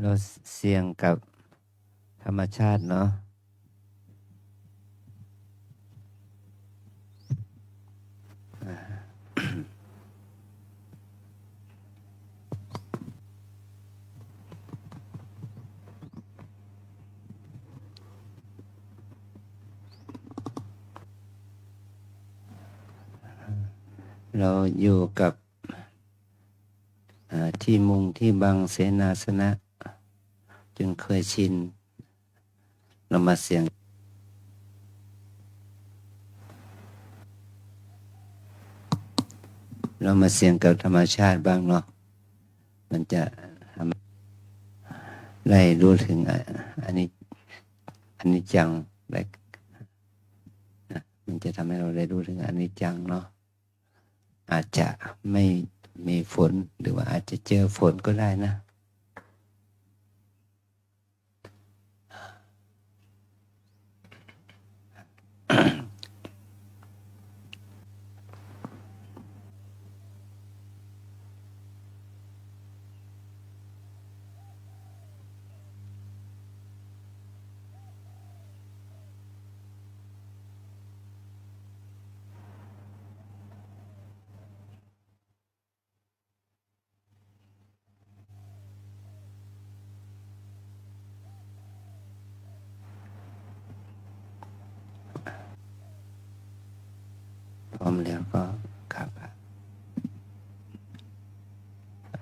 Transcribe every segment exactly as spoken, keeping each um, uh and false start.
เราเสี่ยงกับธรรมชาติเนาะ อ่า เราอยู่กับ อ่า ที่มุงที่บังเสนาสนะ จนเคยชิน เรามาเสี่ยง เรามาเสี่ยงกับธรรมชาติบ้างเนาะ มันจะทำ ได้รู้ถึง อ่ะ อันนี้ อนิจจัง ได้ นะ มันจะทำให้เราได้รู้ถึงอนิจจังเนาะ อาจจะไม่มีฝน หรือว่าอาจจะเจอฝนก็ได้นะ พร้อมแล้วก็กราบ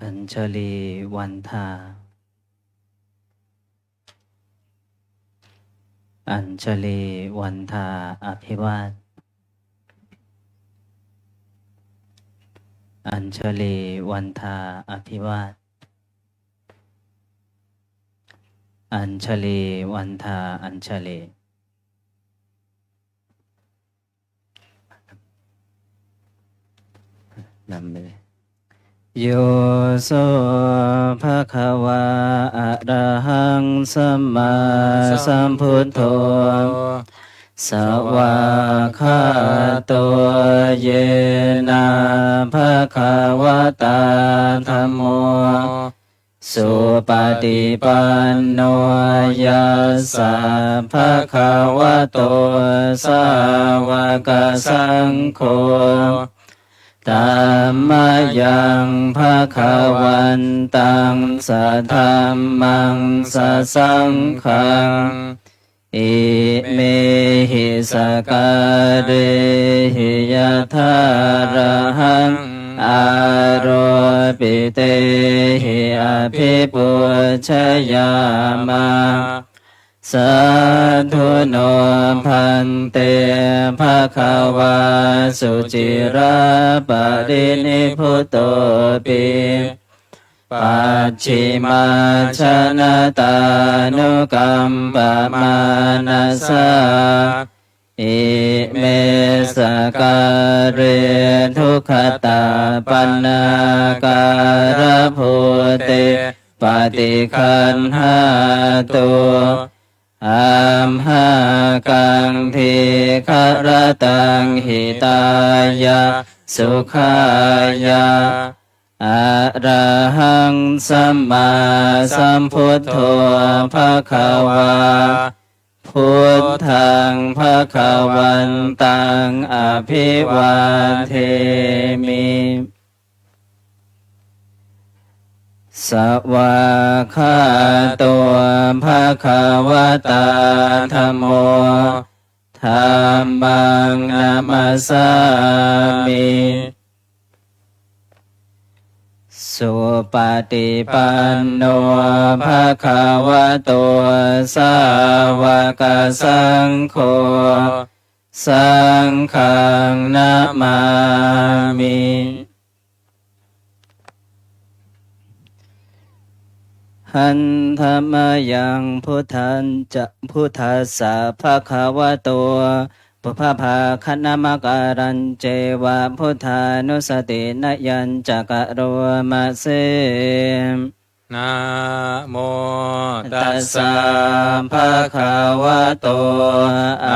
Añjali Vandhā. Añjali Vandhā Abhivād. Añjali Vandhā Abhivād. Añjali Vandhā Añjali. นำไปเลย Yo so bhagavā arahaṃ sammāsambuddho svākkhāto yena bhagavatā dhammo supaṭipanno yassa bhagavato sāvakasaṅgho tammayaṃ bhagavantaṃ sadhammaṃ sasaṅghaṃ imehi sakkārehi yathārahaṃ āropitehi abhipūjayāma. Sādhu no bhante bhagavā suciraparinibbutopi pacchimājanatānukampamānasā ime sakkāre duggatapaṇṇākārabhūte paṭiggaṇhātu amhākaṃ dīgharattaṃ hitāya sukhāya. Arahaṃ sammāsambuddho bhagavā, buddhaṃ bhagavantaṃ abhivādemi. Svākkhāto bhagavatā dhammo, dhammaṃ namassāmi. Supaṭipanno bhagavato sāvakasaṅgho, saṅghaṃ namāmi. Handa mayaṃ buddhañca, buddhassa bhagavato, pubbabhāganamakārañceva, buddhānussatinayañca karoma se. Namo tassa bhagavato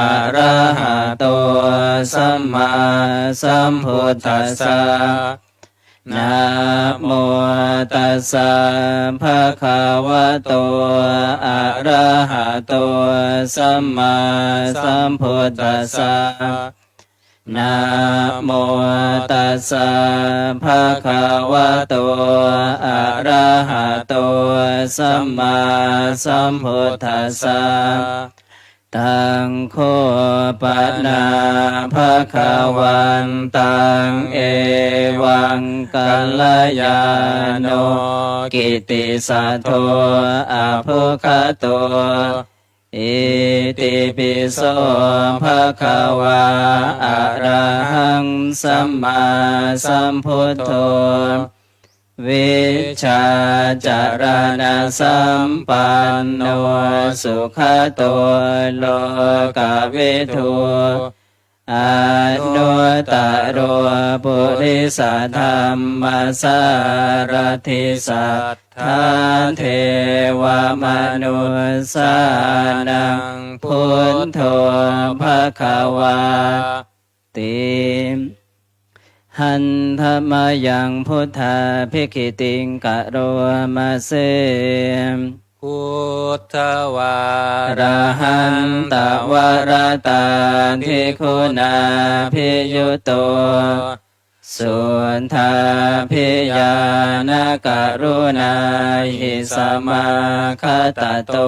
arahato sammāsambuddhassa. Namo tassa bhagavato arahato sammāsambuddhassa. Namo tassa bhagavato arahato sammāsambuddhassa. Taṃ kho pana bhagavantaṃ evaṃ kalyāṇo kittisaddo abbhuggato. Itipi so bhagavā arahaṃ sammāsambuddho vijjācaraṇasampanno sugato lokavidū anuttaro purisadammasārathi satthā devamanussānaṃ buddho bhagavā ti. Handa mayaṃ buddhābhigītiṃ karoma se. Buddhavārahantavaratādiguṇābhiyutto suddhābhiñāṇakaruṇāhi samāgatatto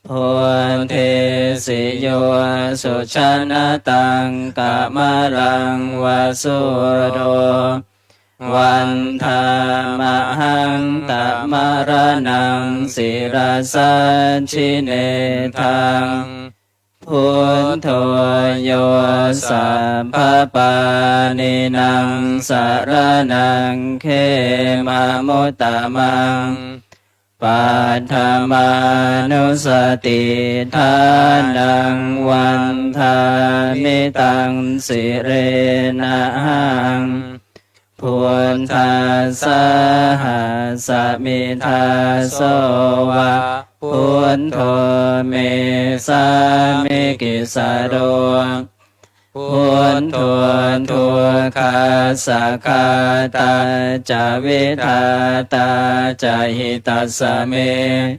bodhesi yo sujanataṃ kamalaṃ va sūro vandāmahaṃ tamaraṇaṃ sirasā jinendaṃ. Buddho yo sabbapāṇīnaṃ saraṇaṃ khemamuttamaṃ paṭhamānussatiṭṭhānaṃ vandāmi taṃ sirenahaṃ. Buddhassāhasmi dāso va buddho me sāmikissaro. Buddho dukkhassa ghātā ca vidhātā ca hitassa me.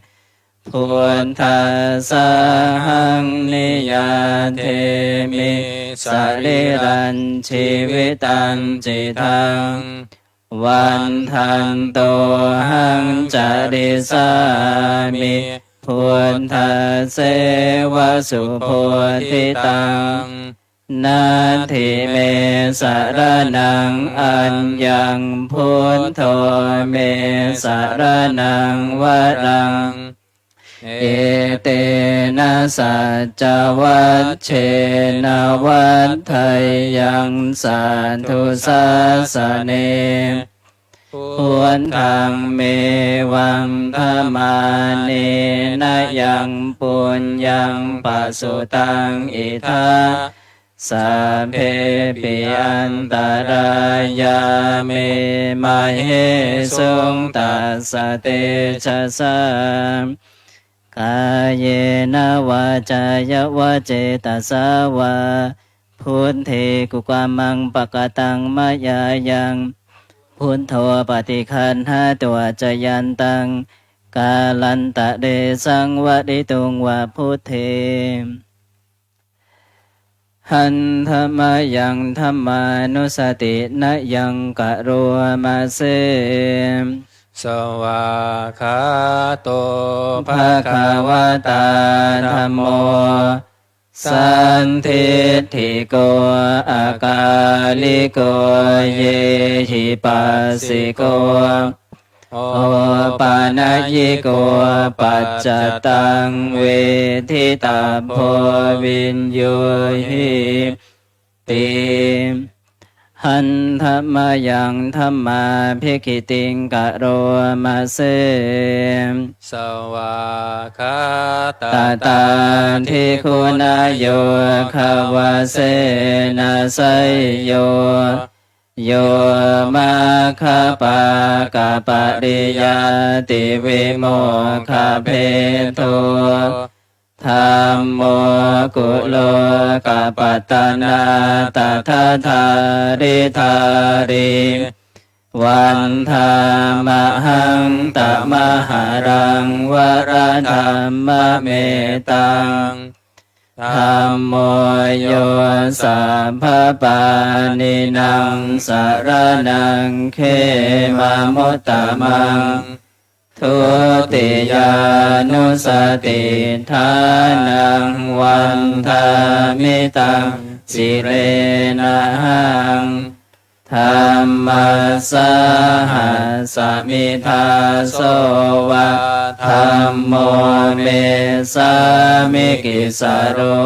Buddhassāhaṃ niyyādemi sarīrañjīvitañcidaṃ. Vandantohaṃ carissāmi buddhasseva subodhitaṃ. Natthi me saraṇaṃ aññaṃ buddho me saraṇaṃ varaṃ. Etena saccavajjena vaḍḍheyyaṃ satthu sāsane. Buddhaṃ me vandamānena yaṃ puññaṃ pasutaṃ idha sabbepi antarāyā me māhesuṃ tassa tejasā. Kāyena vācāya va cetasā vā buddhe kukammaṃ pakataṃ mayā yaṃ buddho paṭiggaṇhatu accayantaṃ kālantare saṃvarituṃ va buddhe. Handa mayaṃ dhammānussatinayaṃ karoma se. Svākkhāto bhagavatā dhammo sandiṭṭhiko akāliko ehipassiko opanayiko paccattaṃ veditabbo viññūhīti. Handa mayaṃ dhammābhigītiṃ karoma se. Svākkhātatādiguṇayo gavasena seyyo yo maggapākapariñātibhimokkhabhedo dhammo kulokapatanā tadadhāridhārī Vandāmahaṃ tamaharaṃ varadhammametaṃ. Dhammo yo sabbapāṇīnaṃ saraṇaṃ khemamuttamaṃ. Dutiyānussatiṭṭhānaṃ vandāmi taṃ sirenahaṃ. Dhammassāhasmi dāso va dhammo me sāmikissaro.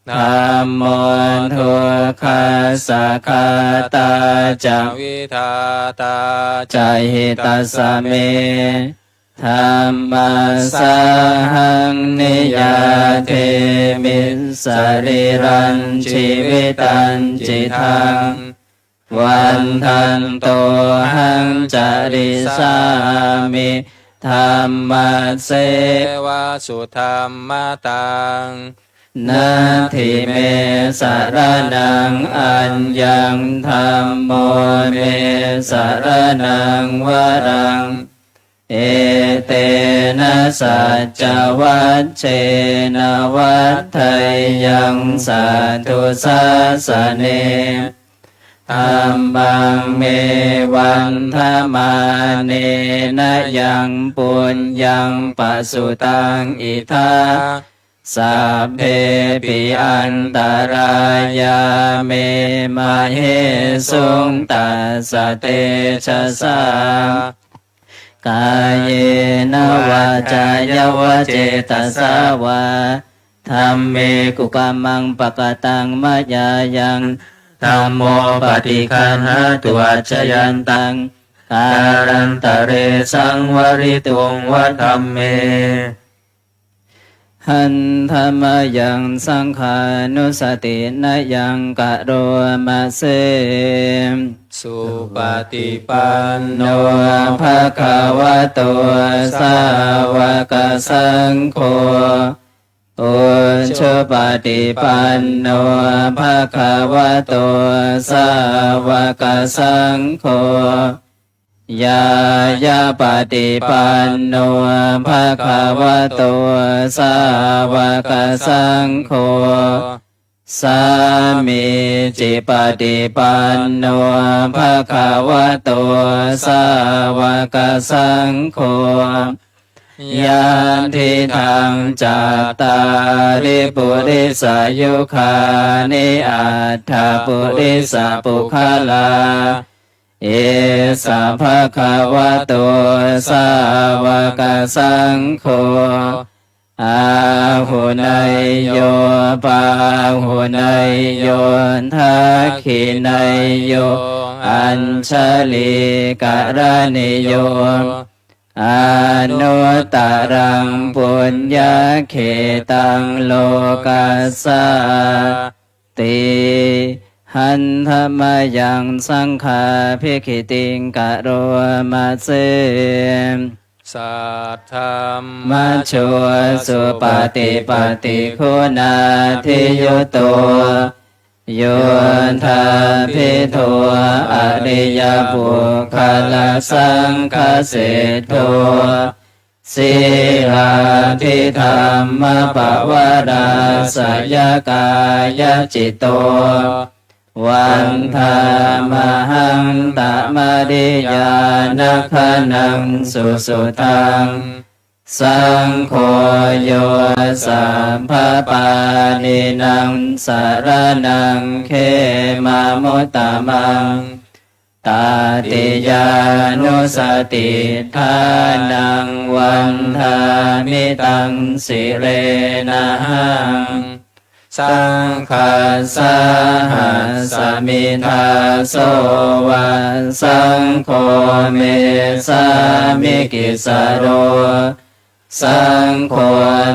Dhammo dukkhassa ghātā ca vidhātā ca hitassa me. Dhammassāhaṃ niyyādemi sarīrañjīvitañcidaṃ. Vandantohaṃ carissāmi dhammasseva sudhammataṃ. Natthi me saraṇaṃ aññaṃ, dhammo me saraṇaṃ varaṃ. Etena saccavajjena vaḍḍheyyaṃ satthu sāsane. Dhammaṃ me vandamānena yaṃ puññaṃ pasutaṃ idha, sabbepi antarāyā me māhesuṃ tassa tejasā. Kāyena vācāya va cetasā vā, dhamme kukammaṃ pakataṃ mayā yaṃ, dhammo paṭiggaṇhatu accayantaṃ, kālantare saṃvarituṃ va dhamme. Handa mayaṃ saṅghānussatinayaṃ karoma se. Supaṭipanno bhagavato sāvakasaṅgho, ujupaṭipanno bhagavato sāvakasaṅgho, ñāyapaṭipanno bhagavato sāvakasaṅgho, sāmīcipaṭipanno bhagavato sāvakasaṅgho, yadidaṃ cattāri purisayugāni aṭṭha purisapuggalā, esa bhagavato sāvakasaṅgho, āhuneyyo pāhuneyyo dakkhiṇeyyo añjalikaraṇīyo, anuttaraṃ puññakkhettaṃ lokassāti. Handa mayaṃ saṅghābhigītiṃ karoma se. Saddhammajo supaṭipattiguṇādiyutto, yoṭṭhabbidho ariyapuggalasaṅghaseṭṭho, sīlādidhammapavarāsayakāyacitto, vandāmahaṃ tamariyāna gaṇaṃ susuddhaṃ. Saṅgho yo sabbapāṇīnaṃ saraṇaṃ khemamuttamaṃ, tatiyānussatiṭṭhānaṃ vandāmi taṃ sirenahaṃ. Saṅghassāhasmi dāso va saṅgho me sāmikissaro. Saṅgho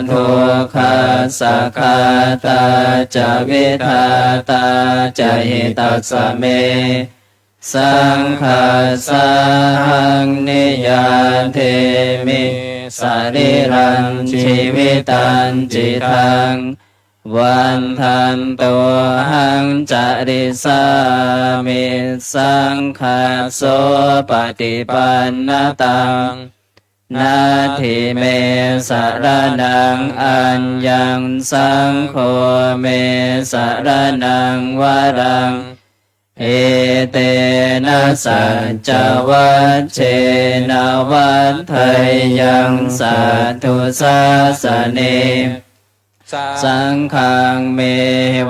dukkhassa ghātā ca vidhātā ca hitassa me. Saṅghassāhaṃ niyyādemi sarīrañjīvitañcidaṃ. vandantohaṃ carissāmi saṅghassopaṭipannataṃ. Natthi me saraṇaṃ aññaṃ, saṅgho me saraṇaṃ varaṃ, etena saccavajjena vaḍḍheyyaṃ satthu sāsane. Saṅghaṃ me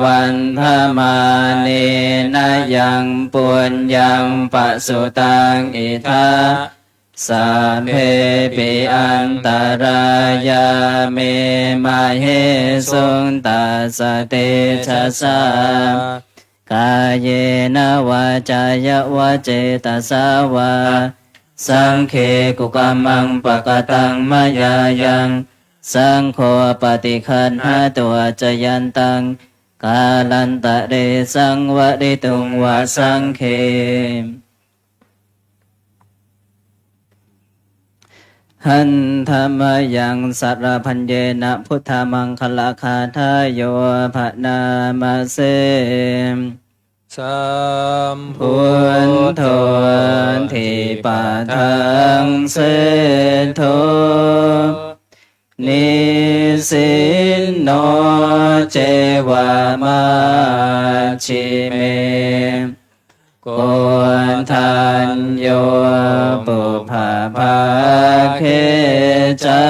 vandamānena yaṃ puññaṃ pasutaṃ idha, sabbepi antarāyā me māhesuṃ tassa tejasā. Kāyena vācāya va cetasā vā, saṅghe kukammaṃ pakataṃ mayā yaṃ, saṅgho paṭiggaṇhatu accayantaṃ, kālantare saṃvarituṃ va saṅghe. Handa mayaṃ sarabhaññena buddhamaṅgalagāthāyo bhaṇāma se. Sambuddho dipadaṃ seṭṭho, nisinno ceva majjhime, koṇḍañño pubbabhāge ca,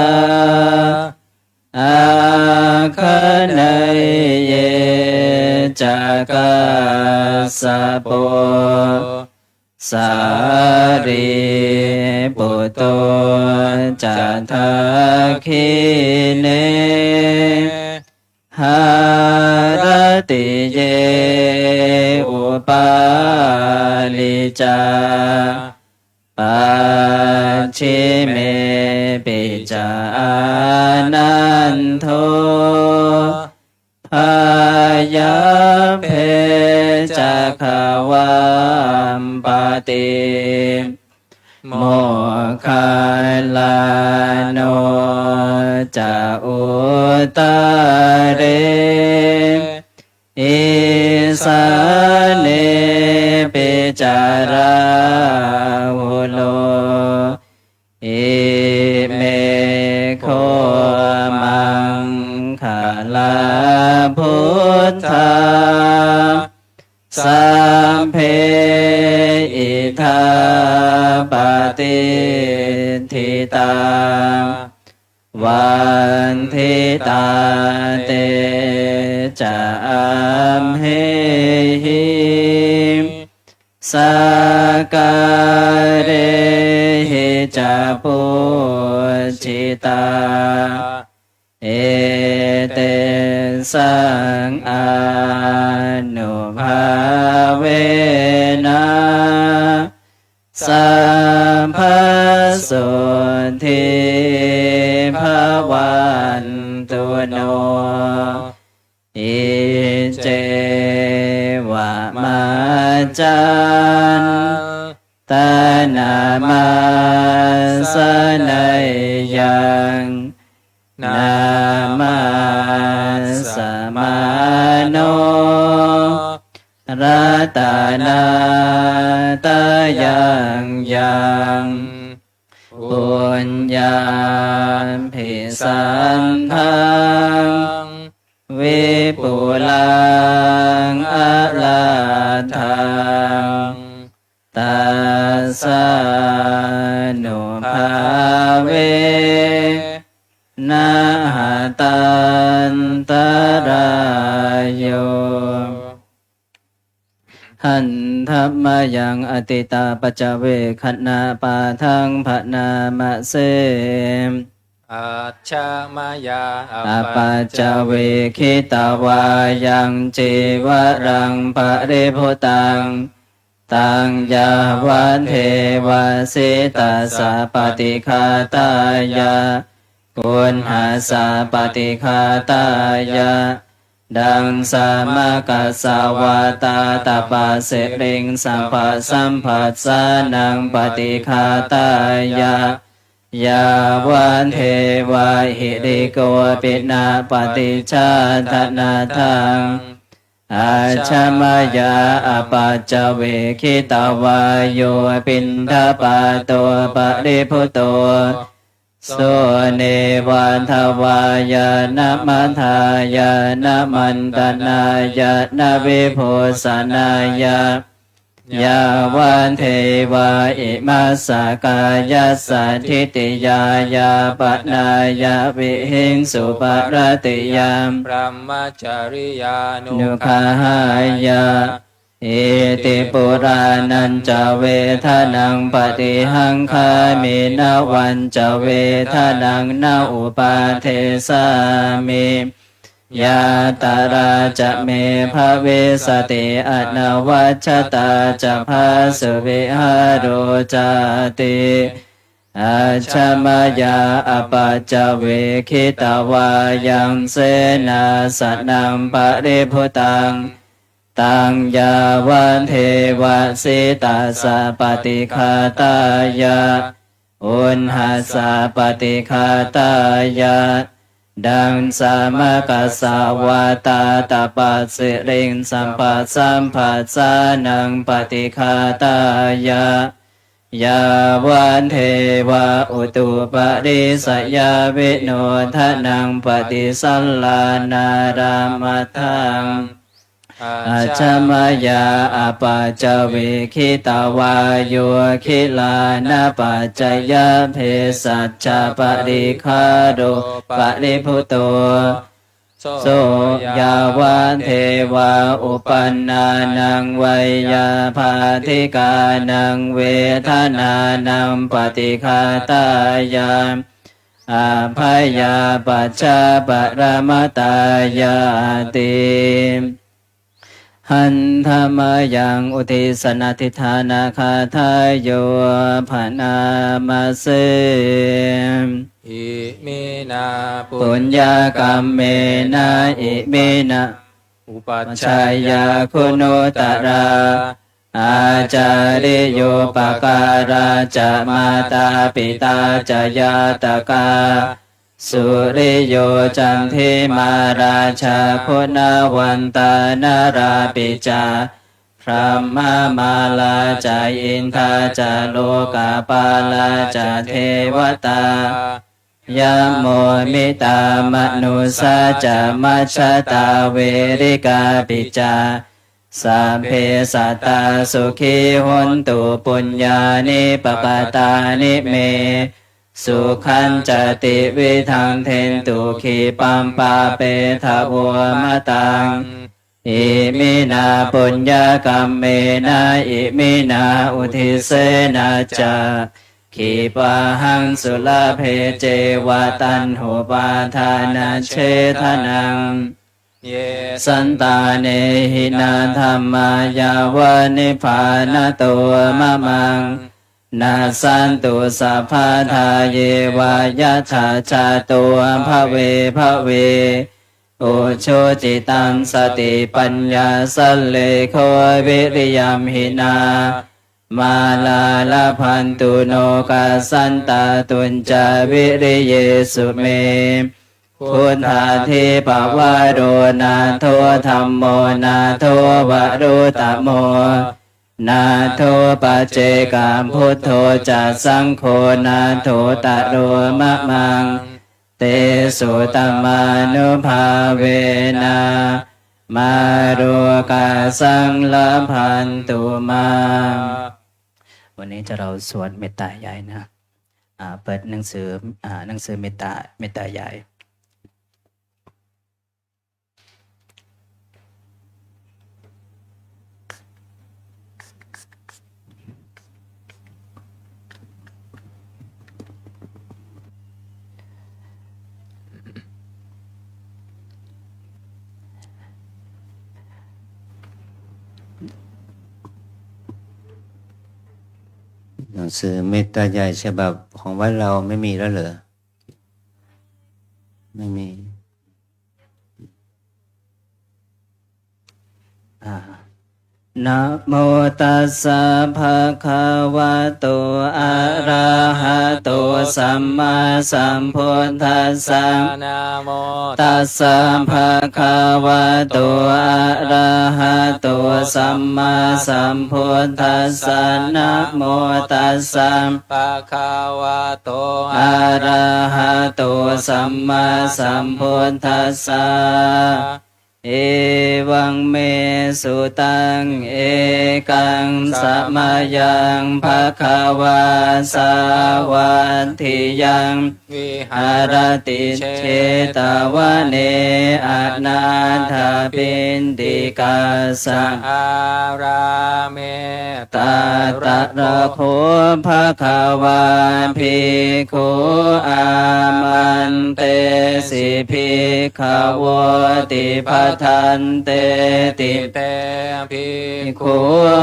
āgaṇeyye ca kassapo, sārīputto ca dakkhiṇe, haratiye upāli ca, pacchimepi ca ānando, byāppe ca gavampati, moggallāno ca uttare, isānepi ca rāhulo. Ime kho maṅgalā buddhā, sabbe idha patiṭṭhitā, vanditā te ca amhehi, sakkārehi ca pūjitā, etesaṃ ānubhāvena, sabbasotthī bhavantu no. Iccevamantaṃ taṇṭhamasaneyyaṃ, namassamāno ratanattayaṃ yaṃ, puññābhisandaṃ vipulaṃ alatthaṃ, tassānubhāvena hatantarāyo. Handa mayaṃ atītapaccavekkhaṇapāṭhaṃ bhaṇāma se. Ajja mayā apaccavekkhitvā yaṃ cīvaraṃ paribhuttaṃ, taṃ yāvadeva sītassa paṭighātāya, uṇhassa paṭighātāya, ḍaṃsamakasavātātapasiriṃ sabbasampassānaṃ paṭighātāya, yāvadeva hirikopinapaṭicchādanatthaṃ ajja mayā apaccavekkhitvā yo piṇḍapāto paribhutto, so neva davāya na madāya na maṇḍanāya na vibhūsanāya, yāvadeva imassa kāyassa ṭhitiyā yāpanāya vihiṃsuparatiyā brahmacariyānuggahāya, iti purāṇañca vedanaṃ paṭihaṅkhāmi navañca vedanaṃ na uppādessāmi, yātrā ca me bhavissati anavajjatā ca phāsuvihāro cāti. Ajja mayā apaccavekkhitvā yaṃ senāsanaṃ paribhuttaṃ, taṃ yāvadeva sitassa paṭighātāya uṇhassa paṭighātāya ḍaṃsamakasavātātapasiriṃsapasamphassānaṃ paṭighātāya, yāvadeva utuparissayavinodanaṃ paṭisallānārāmatthaṃ. Ajja mayā apaccavekkhitvā yo gilānapaccayabhesajjaparikkhāro paribhutto, so yāvadeva uppannānaṃ veyyābādhikānaṃ vedanānaṃ paṭighātāya abyāpajjhaparamatāyāti. Handa mayaṃ uddissanadhiṭṭhānagāthāyo bhaṇāma se. Iminā puññakammena iminā upajjhāyā guṇuttarā ācariyūpakārā ca mātā pitā ca ñātakā suriyo candimā rājā guṇavantā narāpi ca brahmamārā ca indā ca lokapālā ca devatā yamo mittā manussā ca majjhattā verikāpi ca sabbe sattā sukhī hontu puññāni pakatāni me sukhañca tividhaṃ dentu khippaṃ pāpetha vomataṃ. Iminā puññakammena iminā uddissena ca khippāhaṃ sulabhe ceva taṇhupādānachedanaṃ. Ye santāne hinā dhammā yāva nibbānato mamaṃ nassantu sabbadā yeva yattha jāto bhave bhave ujucittaṃ satipaññā sallekho viriyamhinā mārā labhantu nokāsantā tuñca viriyesu me. Buddhādhipavaro nātho dhammo nātho varuttamo nātho paccekabuddho ca saṅgho nāthottaro mamaṃ. Tesottamānubhāvena mārokāsaṃ labhantu mā. วันนี้จะเราสวดเมตตายายนะ อ่า เปิดหนังสือ อ่า หนังสือเมตตา เมตตายาย หนังสือเมตตายายฉบับของวัดเราไม่มีแล้วเหรอ ไม่มี อ่า Namo tassa bhagavato arahato sammāsambuddhassa. Namo tassa bhagavato arahato sammāsambuddhassa. Namo tassa bhagavato arahato sammāsambuddhassa. Evaṃ me sutaṃ. Ekaṃ samayaṃ bhagavā sāvatthiyaṃ viharati jetavane anāthapiṇḍikassa ārāme. Tatra kho bhagavā bhikkhū āmantesi bhikkhavoti. Bhadanteti te bhikkhū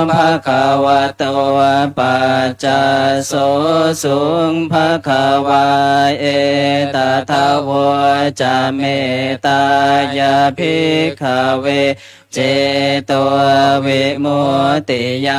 bhagavato paccassosuṃ. Bhagavā etadavoca: Mettāya bhikkhave cetovimuttiyā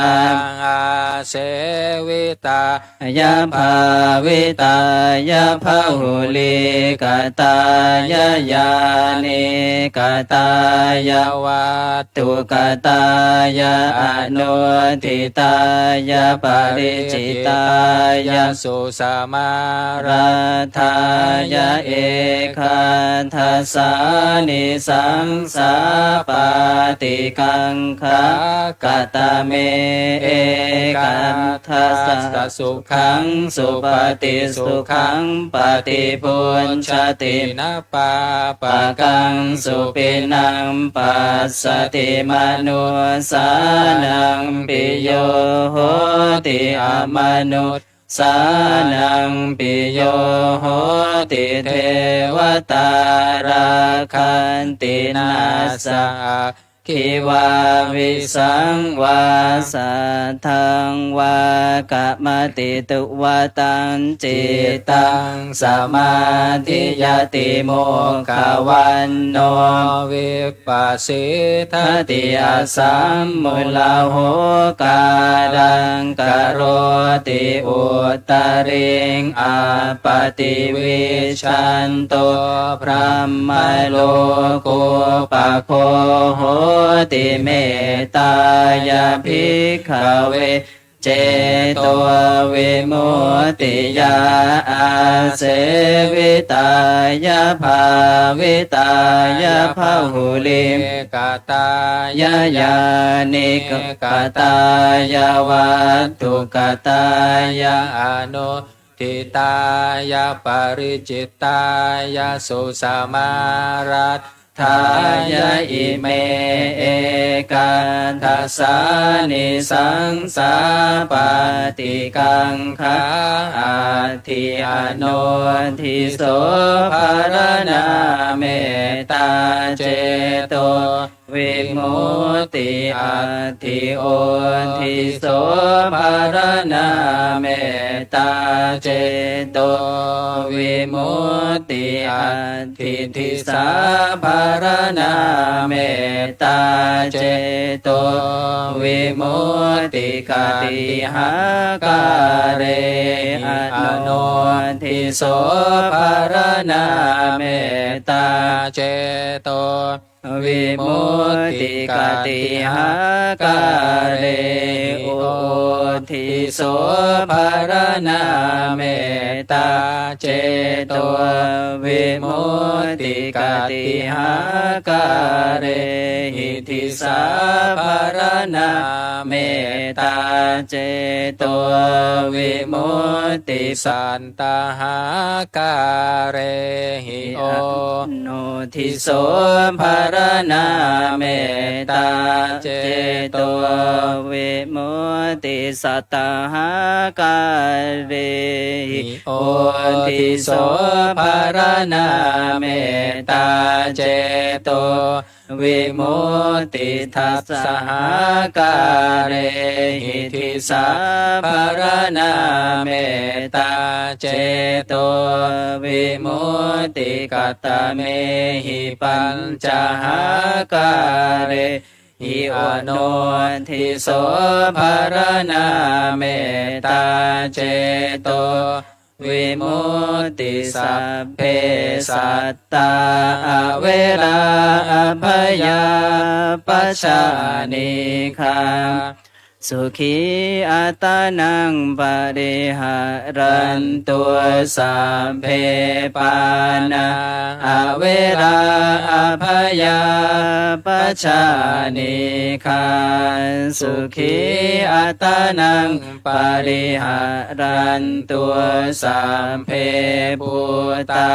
āsevitāya bhāvitāya bahulīkatāya yānīkatāya vatthukatāya anuṭṭhitāya paricitāya susamāraddhāya ekādasānisaṃsā pāṭikaṅkhā. Katame ekādasa? Sukhaṃ supati, sukhaṃ paṭibujjhati, na pāpakaṃ supinaṃ passati, manussānaṃ piyo hoti, amanussānaṃ piyo hoti, devatā rakkhanti, nāssa aggi vā visaṃ vā satthaṃ vā kamati, tuvaṭaṃ cittaṃ samādhiyati, mukhavaṇṇo vippasīdati, asammūḷho kālaṃ karoti, uttariṃ appaṭivijjhanto brahmalokūpago hoti. Mettāya bhikkhave cetovimuttiyā āsevitāya bhāvitāya bahulīkatāya yānīkatāya vatthukatāya anuṭṭhitāya paricitāya susamāraddhāya ime ekādasānisaṃsā pāṭikaṅkhā. Atthi anodhiso pharaṇā mettā ceto vimutti, atthi odhiso pharaṇā mettā ceto vimutti, atthi disā pharaṇā mettā ceto vimutti. Katīhākārehi anodhiso pharaṇā mettā ceto vimutti? Katīhākārehi odhiso pharaṇā mettā ceto vimutti? Katīhākārehi disā pharaṇā mettā ceto vimutti? Sattahākārehi o nodhiso pharaṇā mettā ceto vimutti. Sattahākārehi odhiso pharaṇā mettā ceto vimutti. Dasahākārehi disā pharaṇā mettā ceto vimutti. Katamehi pañcahākārehi hi anodhiso pharaṇā mettā ceto vimutti. Sabbe sattā averā abyāpajjhā anīghā sukhī attānaṃ pariharantu. Sabbe pāṇā averā abyāpajjhā anīghā sukhī attānaṃ pariharantu. Sabbe bhūtā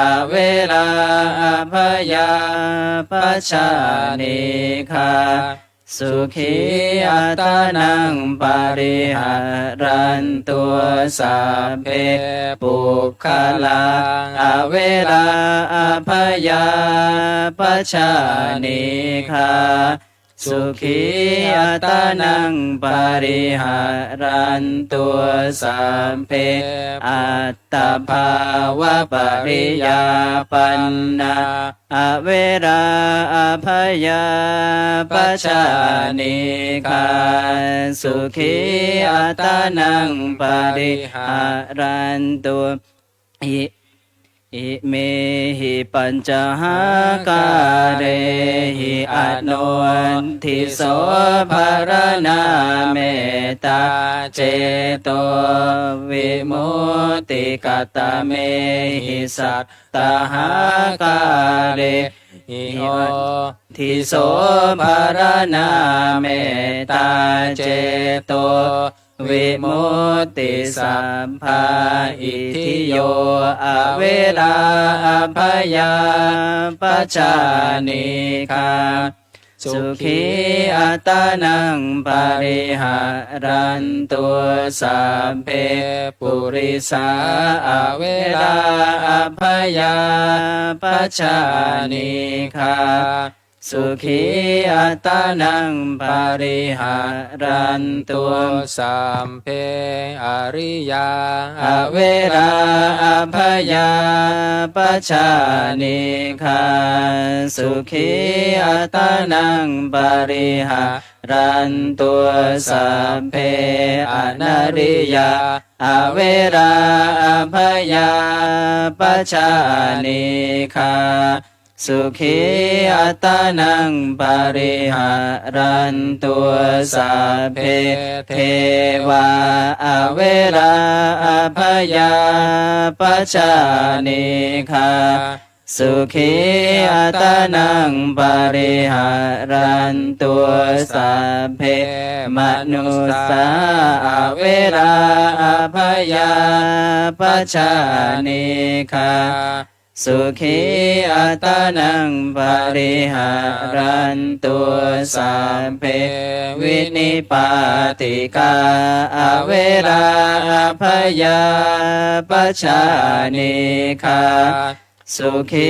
averā abyāpajjhā anīghā sukhī attānaṃ pariharantu. Sabbe puggalā averā abyāpajjhā anīghā sukhī attānaṃ pariharantu. Sabbe attabhāvapariyāpannā averā abyāpajjhā anīghā sukhī attānaṃ pariharantu. I- imehi pañcahākārehi anodhiso pharaṇā mettā ceto vimutti. Katamehi sat tahākārehi anodhiso pharaṇā mettā ceto vimutti. Sabbā itthiyo averā abyāpajjhā anīghā sukhī attānaṃ pariharantu. Sabbe purisā averā abyāpajjhā anīghā sukhī attānaṃ pariharantu. Sabbe ariyā averā abyāpajjhā anīghā sukhī attānaṃ pariharantu. Sabbe anariyā averā abyāpajjhā anīghā sukhī attānaṃ pariharantu. Sabbe devā averā abyāpajjhā anīghā sukhī attānaṃ pariharantu. Sabbe manussā averā abyāpajjhā anīghā sukhī attānaṃ pariharantu. Sabbe vinipātikā averā abyāpajjhā anīghā sukhī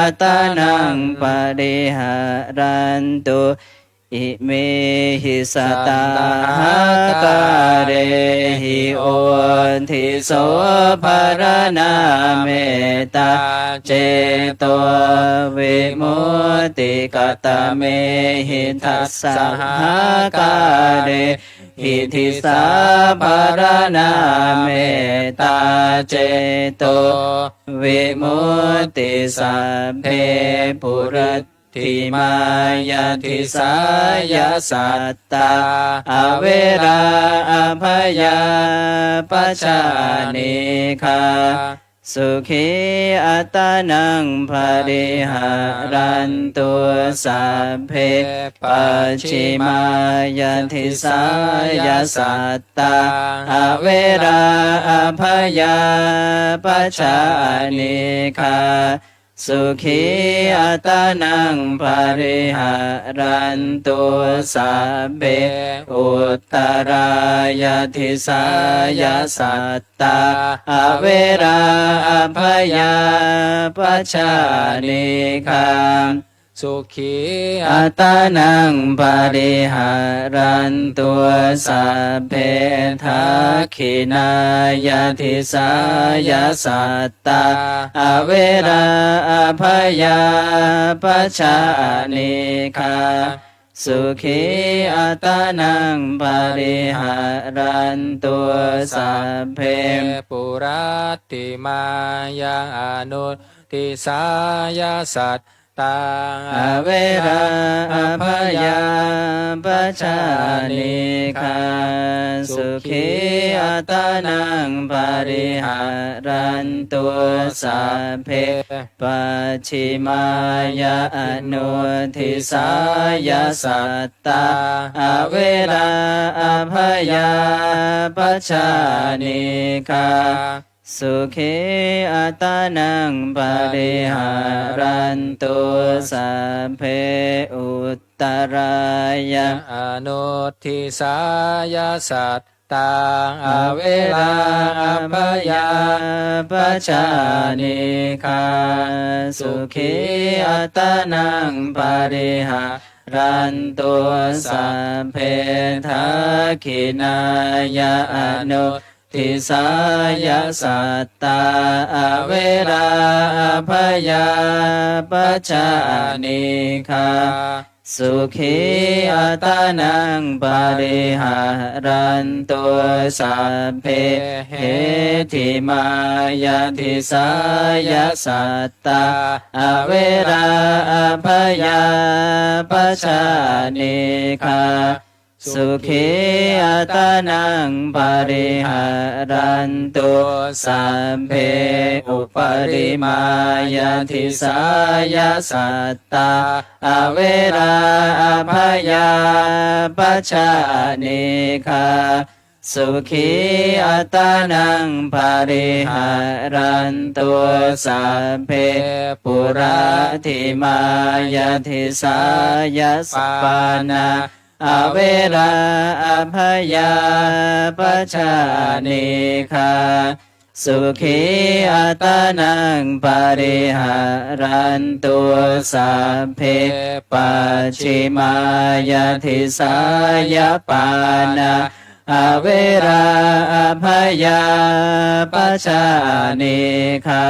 attānaṃ pariharantu. Imehi sattahākārehi odhiso pharaṇā mettā ceto vimutti. Katamehi dasahākārehi disā pharaṇā mettā ceto vimutti. Sabbe purat timāyadisāya sattā averā abyāpajjhā anīghā sukhī attānaṃ pariharantu. Sabbe pacchimāyadisāya sattā averā abyāpajjhā anīghā sukhī attānaṃ pariharantu. Sabbe uttarāyadisāya sattā averā abyāpajjhā anīghā sukhī attānaṃ pariharantu. Sabbe dakkhiṇāyadisāya sattā averā abyāpajjhā anīghā sukhī attānaṃ pariharantu sabbe. Puratthimāya anudisāya sattā averā abyāpajjhā anīghā sukhī attānaṃ pariharantu sabbe. Pacchimāya anudisāya sattā averā abyāpajjhā anīghā sukhī attānaṃ pariharantu sabbe. Uttarāya anudisāya sattā averā abyāpajjhā anīghā sukhī attānaṃ pariharantu sabbe. Dakkhiṇāya anudisāya sattā averā abyāpajjhā anīghā sukhī attānaṃ pariharantu sabbe. Heṭṭhimāya disāya sattā averā abyāpajjhā anīghā sukhī attānaṃ pariharantu sabbe. Uparimāya disāya sattā averā abyāpajjhā anīghā sukhī attānaṃ pariharantu sabbe. Puratthimāya disāya sattā averā abyāpajjhā anīghā sukhī attānaṃ pariharantu sabbe. Pacchimāya disāya pāṇā averā abyāpajjhā anīghā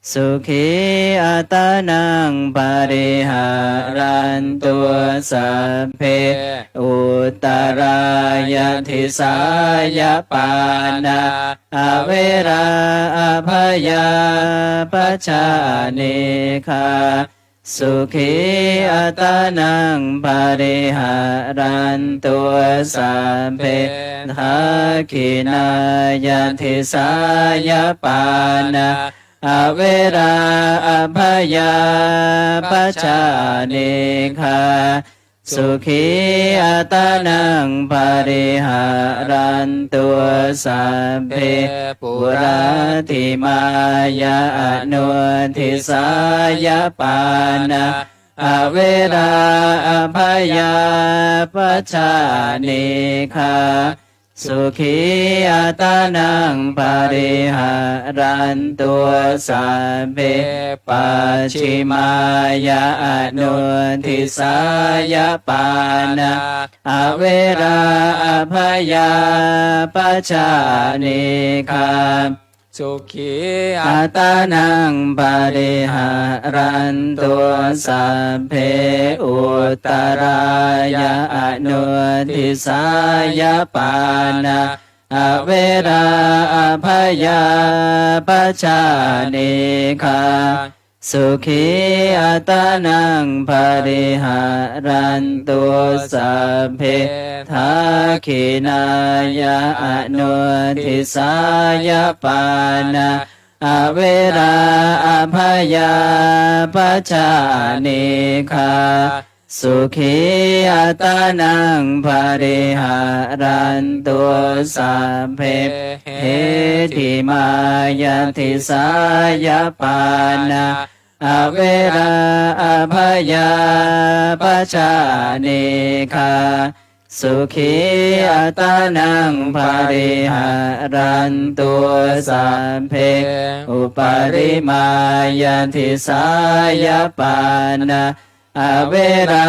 sukhī attānaṃ pariharantu sabbe. Uttarāya disāya pāṇā averā abyāpajjhā anīghā sukhī attānaṃ pariharantu sabbe. Dakkhiṇāya disāya pāṇā averā abyāpajjhā anīghā sukhī attānaṃ pariharantu sabbe. Puratthimāya anudisāya pāṇā averā abyāpajjhā anīghā sukhī attānaṃ pariharantu sabbe. Pacchimāya anudisāya pāṇā averā abyāpajjhā anīghā sukhī attānaṃ pariharantu sabbe. Uttarāya anudisāya pāṇā averā abyāpajjhā anīghā sukhī attānaṃ pariharantu sabbe. Dakkhiṇāya anudisāya pāṇā averā abyāpajjhā anīghā sukhī attānaṃ pariharantu sabbe. Heṭṭhimāya disāya pāṇā averā abyāpajjhā anīghā sukhī attānaṃ pariharantu sabbe. Uparimāya disāya pāṇā averā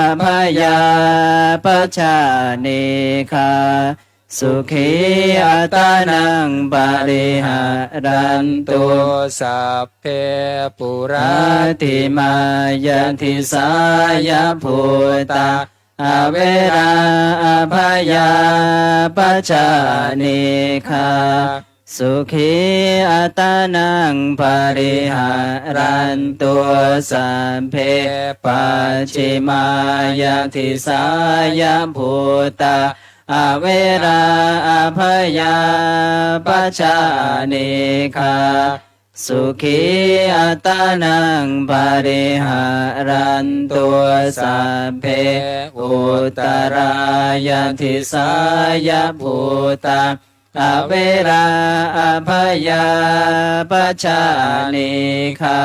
abyāpajjhā anīghā sukhī attānaṃ pariharantu. Sabbe puratthimāya disāya bhūtā averā abyāpajjhā anīghā sukhī attānaṃ pariharantu. Sabbe pacchimāya disāya bhūtā averā abyāpajjhā anīghā sukhī attānaṃ pariharantu. Sabbe uttarāya disāya bhūtā averā abyāpajjhā anīghā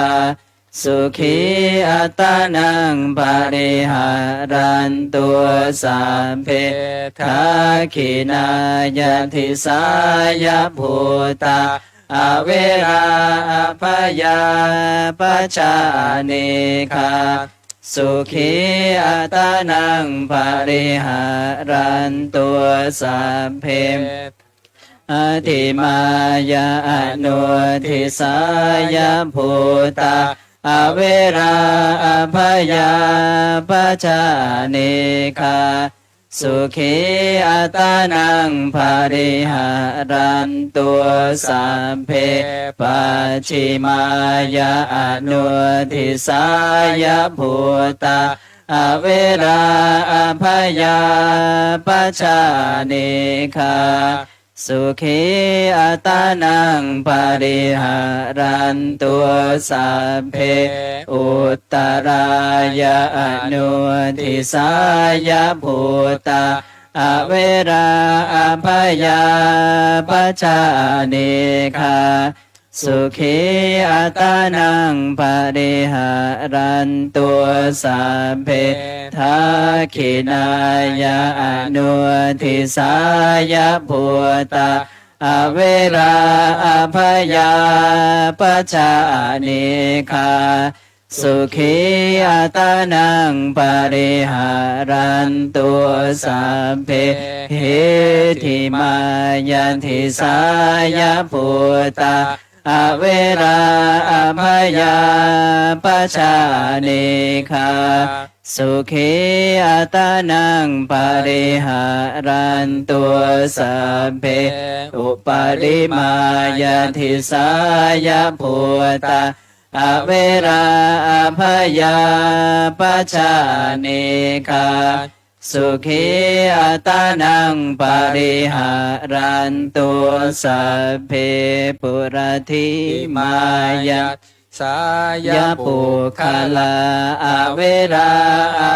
sukhī attānaṃ pariharantu. Sabbe dakkhiṇāya disāya bhūtā averā abyāpajjhā anīghā sukhī attānaṃ pariharantu. Sabbe adhimāya anudisāya bhūtā averā abyāpajjhā anīghā sukhī attānaṃ pariharantu. Sabbe pacchimāya anudisāya bhūtā averā abyāpajjhā anīghā sukhī attānaṃ pariharantu. Sabbe uttarāya anudisāya bhūtā averā abyāpajjhā anīghā sukhī attānaṃ pariharantu. Sabbe dakkhiṇāya anudisāya bhūtā averā abyāpajjhā anīghā sukhī attānaṃ pariharantu. Sabbe heṭṭhimāya disāya bhūtā averā abyāpajjhā anīghā sukhī attānaṃ pariharantu. Sabbe uparimāya disāya bhūtā averā abyāpajjhā anīghā sukhī attānaṃ pariharantu. Sabbe puratthimāya disāya puggalā averā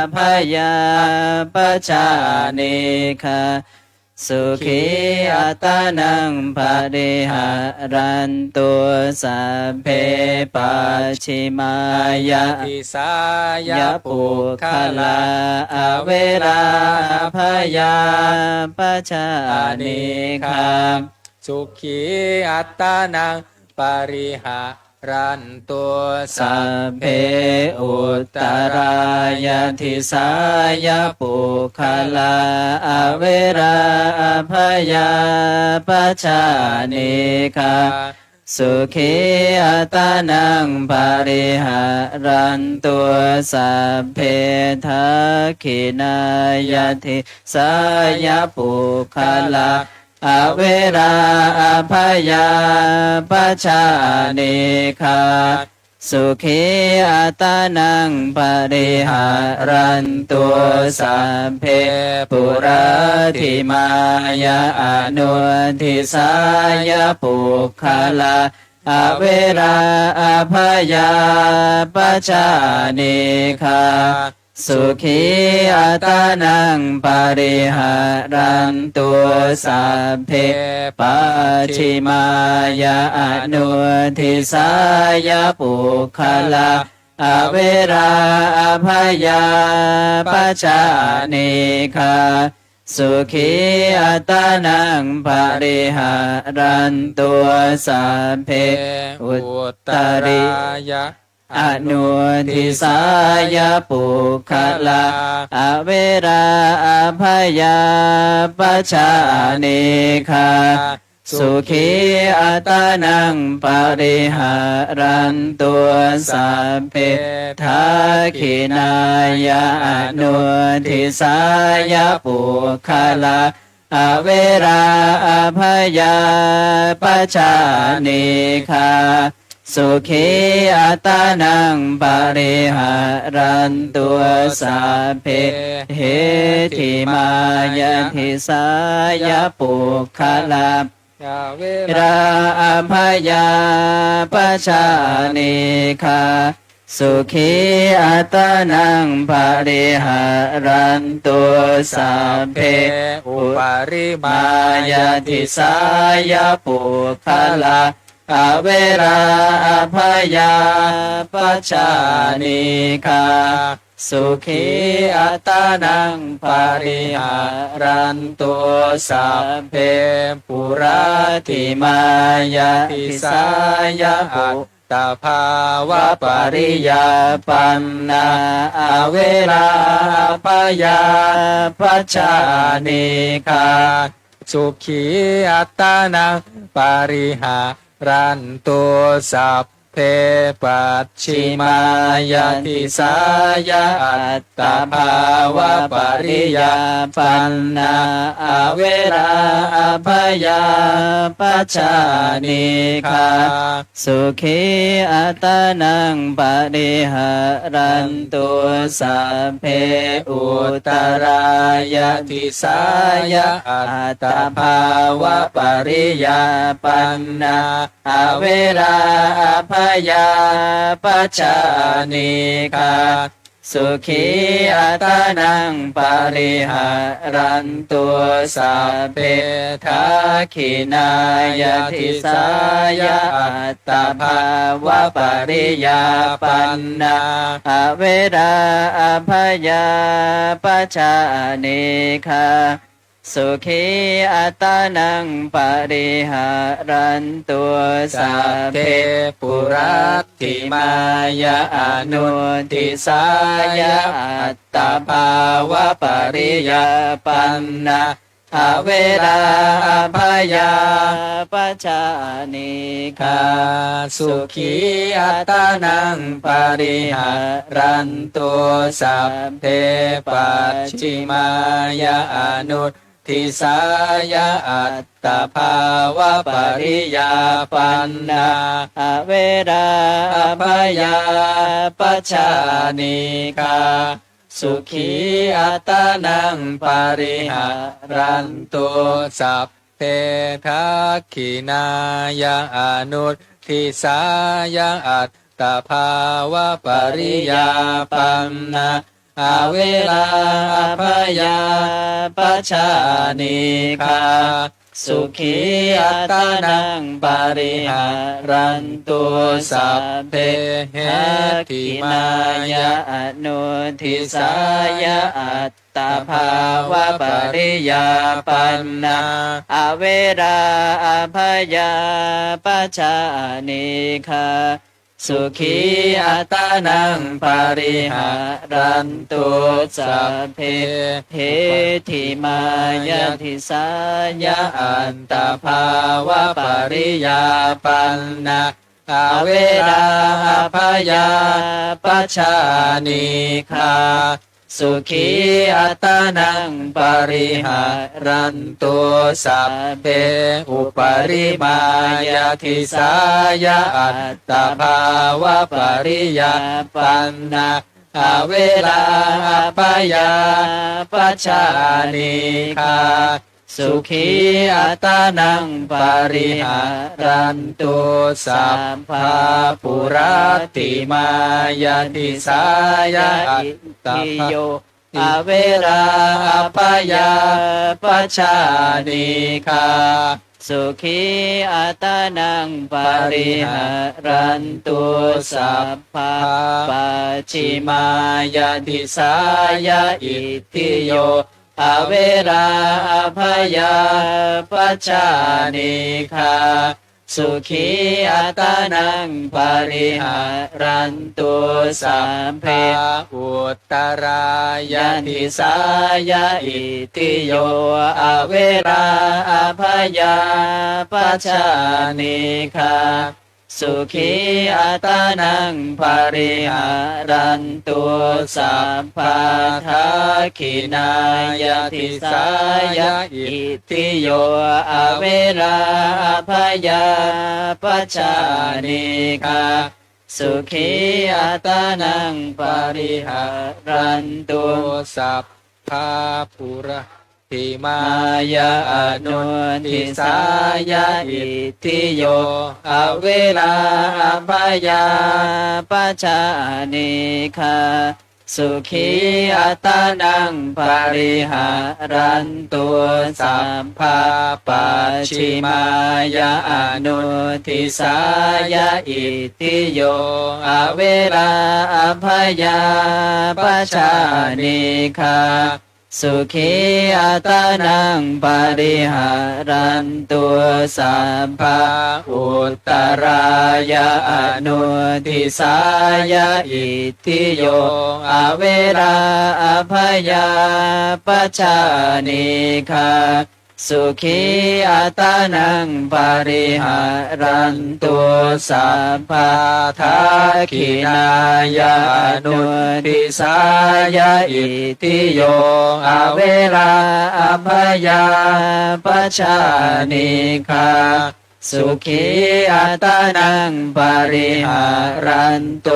abyāpajjhā anīghā sukhī attānaṃ pariharantu. Sabbe pacchimāya disāya puggalā averā abyāpajjhā anīghā sukhī attānaṃ pariharantu. Sabbe uttarāya disāya puggalā averā abyāpajjhā anīghā sukhī attānaṃ pariharantu. Sabbe dakkhiṇāya disāya puggalā averā abyāpajjhā anīghā sukhī attānaṃ pariharantu. Sabbe puratthimāya anudisāya puggalā averā abyāpajjhā anīghā sukhī attānaṃ pariharantu. Sabbe pacchimāya anudisāya puggalā averā abyāpajjhā anīghā sukhī attānaṃ pariharantu. Sabbe uttarāya anuddisāya puggalā averā abyāpajjhā anīghā sukhī attānaṃ pariharantu. Sabbe dakkhiṇāya anuddisāya puggalā averā abyāpajjhā anīghā sukhī attānaṃ pariharantu. Sabbe heṭṭhimāya disāya puggalā averā abyāpajjhā anīghā sukhī attānaṃ pariharantu. Sabbe uparimāya disāya puggalā averā abyāpajjhā anīghā sukhī attānaṃ pariharantu. Sabbe puratthimāya disāya attabhāvapariyāpannā averā abyāpajjhā anīghā sukhī attānaṃ pariharantu. Sabbe pacchimāya disāya attabhāvapariyāpannā averā abyāpajjhā anīghā sukhī attānaṃ pariharantu. Sabbe uttarāya disāya attabhāvapariyāpannā averā abyāpajjhā anīghā sukhī attānaṃ pariharantu. Sabbe dakkhiṇāya disāya attabhāvapariyāpannā averā abyāpajjhā anīghā sukhī attānaṃ pariharantu. Sabbe puratthimāya anuddisāya attabhāvapariyāpannā averā abyāpajjhā anīghā sukhī attānaṃ pariharantu. Sabbe pacchimāya anuddisāya attabhāvapariyāpannā averā abyāpajjhā anīghā sukhī attānaṃ pariharantu. Sabbe dakkhiṇāya anuddisāya attabhāvapariyāpannā averā abyāpajjhā anīghā sukhī attānaṃ pariharantu. Sabbe heṭṭhimāya anuddisāya attabhāvapariyāpannā averā abyāpajjhā anīghā sukhī attānaṃ pariharantu. Sabbe heṭṭhimāya disāya attabhāvapariyāpannā averā abyāpajjhā anīghā sukhī attānaṃ pariharantu. Sabbe uparimāya disāya attabhāvapariyāpannā averā abyāpajjhā anīghā sukhī attānaṃ pariharantu. Sabbā puratthimāya disāya itthiyo averā abyāpajjhā anīghā sukhī attānaṃ pariharantu. Sabbā pacchimāya disāya itthiyo averā abyāpajjhā anīghā sukhī attānaṃ pariharantu. Sabbe, sabbā uttarāya disāya itthiyo averā abyāpajjhā anīghā sukhī attānaṃ pariharantu. Sabbā dakkhiṇāya disāya itthiyo averā abyāpajjhā anīghā sukhī attānaṃ pariharantu. Sabbā puratthimāya anudisāya itthiyo averā abyāpajjhā anīghā sukhī attānaṃ pariharantu. Sabbā pacchimāya anudisāya itthiyo averā abyāpajjhā anīghā sukhī attānaṃ pariharantu. Sabbā uttarāya anudisāya itthiyo averā abyāpajjhā anīghā sukhī attānaṃ pariharantu. Sabbā dakkhiṇāya anudisāya itthiyo averā abyāpajjhā anīghā sukhī attānaṃ pariharantu.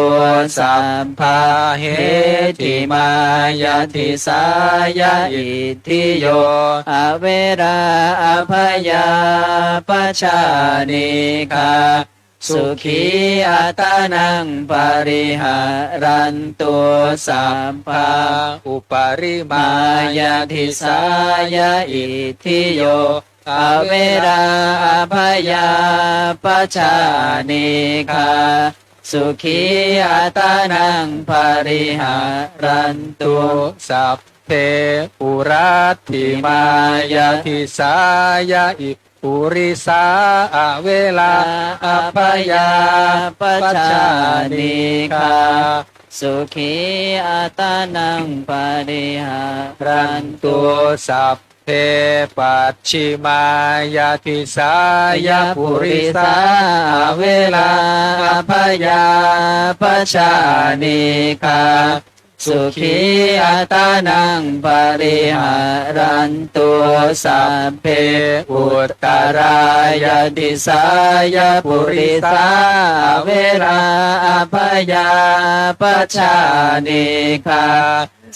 Sabbā heṭṭhimāya disāya itthiyo averā abyāpajjhā anīghā sukhī attānaṃ pariharantu. Sabbā uparimāya disāya itthiyo averā abyāpajjhā anīghā sukhī attānaṃ pariharantu. Sabbe puratthimāya disāya itthiyo purisā averā abyāpajjhā anīghā sukhī attānaṃ pariharantu. Sabbe pacchimāya disāya purisā averā abyāpajjhā anīghā sukhī attānaṃ pariharantu. Sabbe uttarāya disāya purisā averā abyāpajjhā anīghā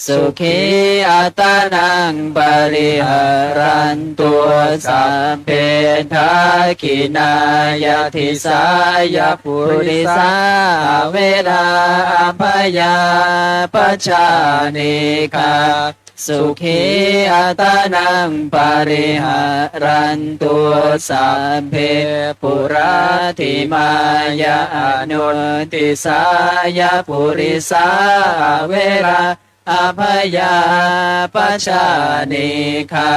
sukhī attānaṃ pariharantu. Sabbe dakkhiṇāya disāya purisā averā abyāpajjhā anīghā sukhī attānaṃ pariharantu. Sabbe puratthimāya anudisāya purisā averā abyāpajjhā anīghā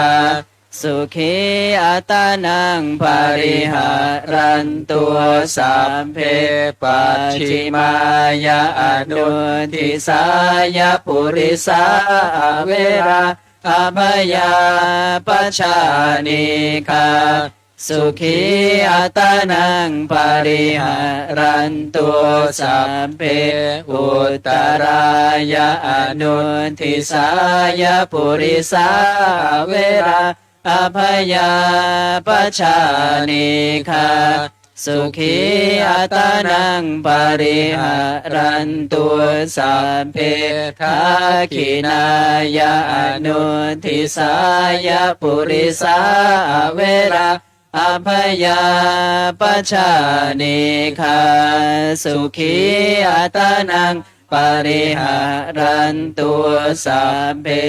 sukhī attānaṃ pariharantu. Sabbe pacchimāya anudisāya purisā averā abyāpajjhā anīghā sukhī attānaṃ pariharantu. Sabbe uttarāya anudisāya purisā averā abyāpajjhā anīghā sukhī attānaṃ pariharantu. Sabbe dakkhiṇāya anudisāya purisā averā abyāpajjhā anīghā sukhī attānaṃ pariharantu. Sabbe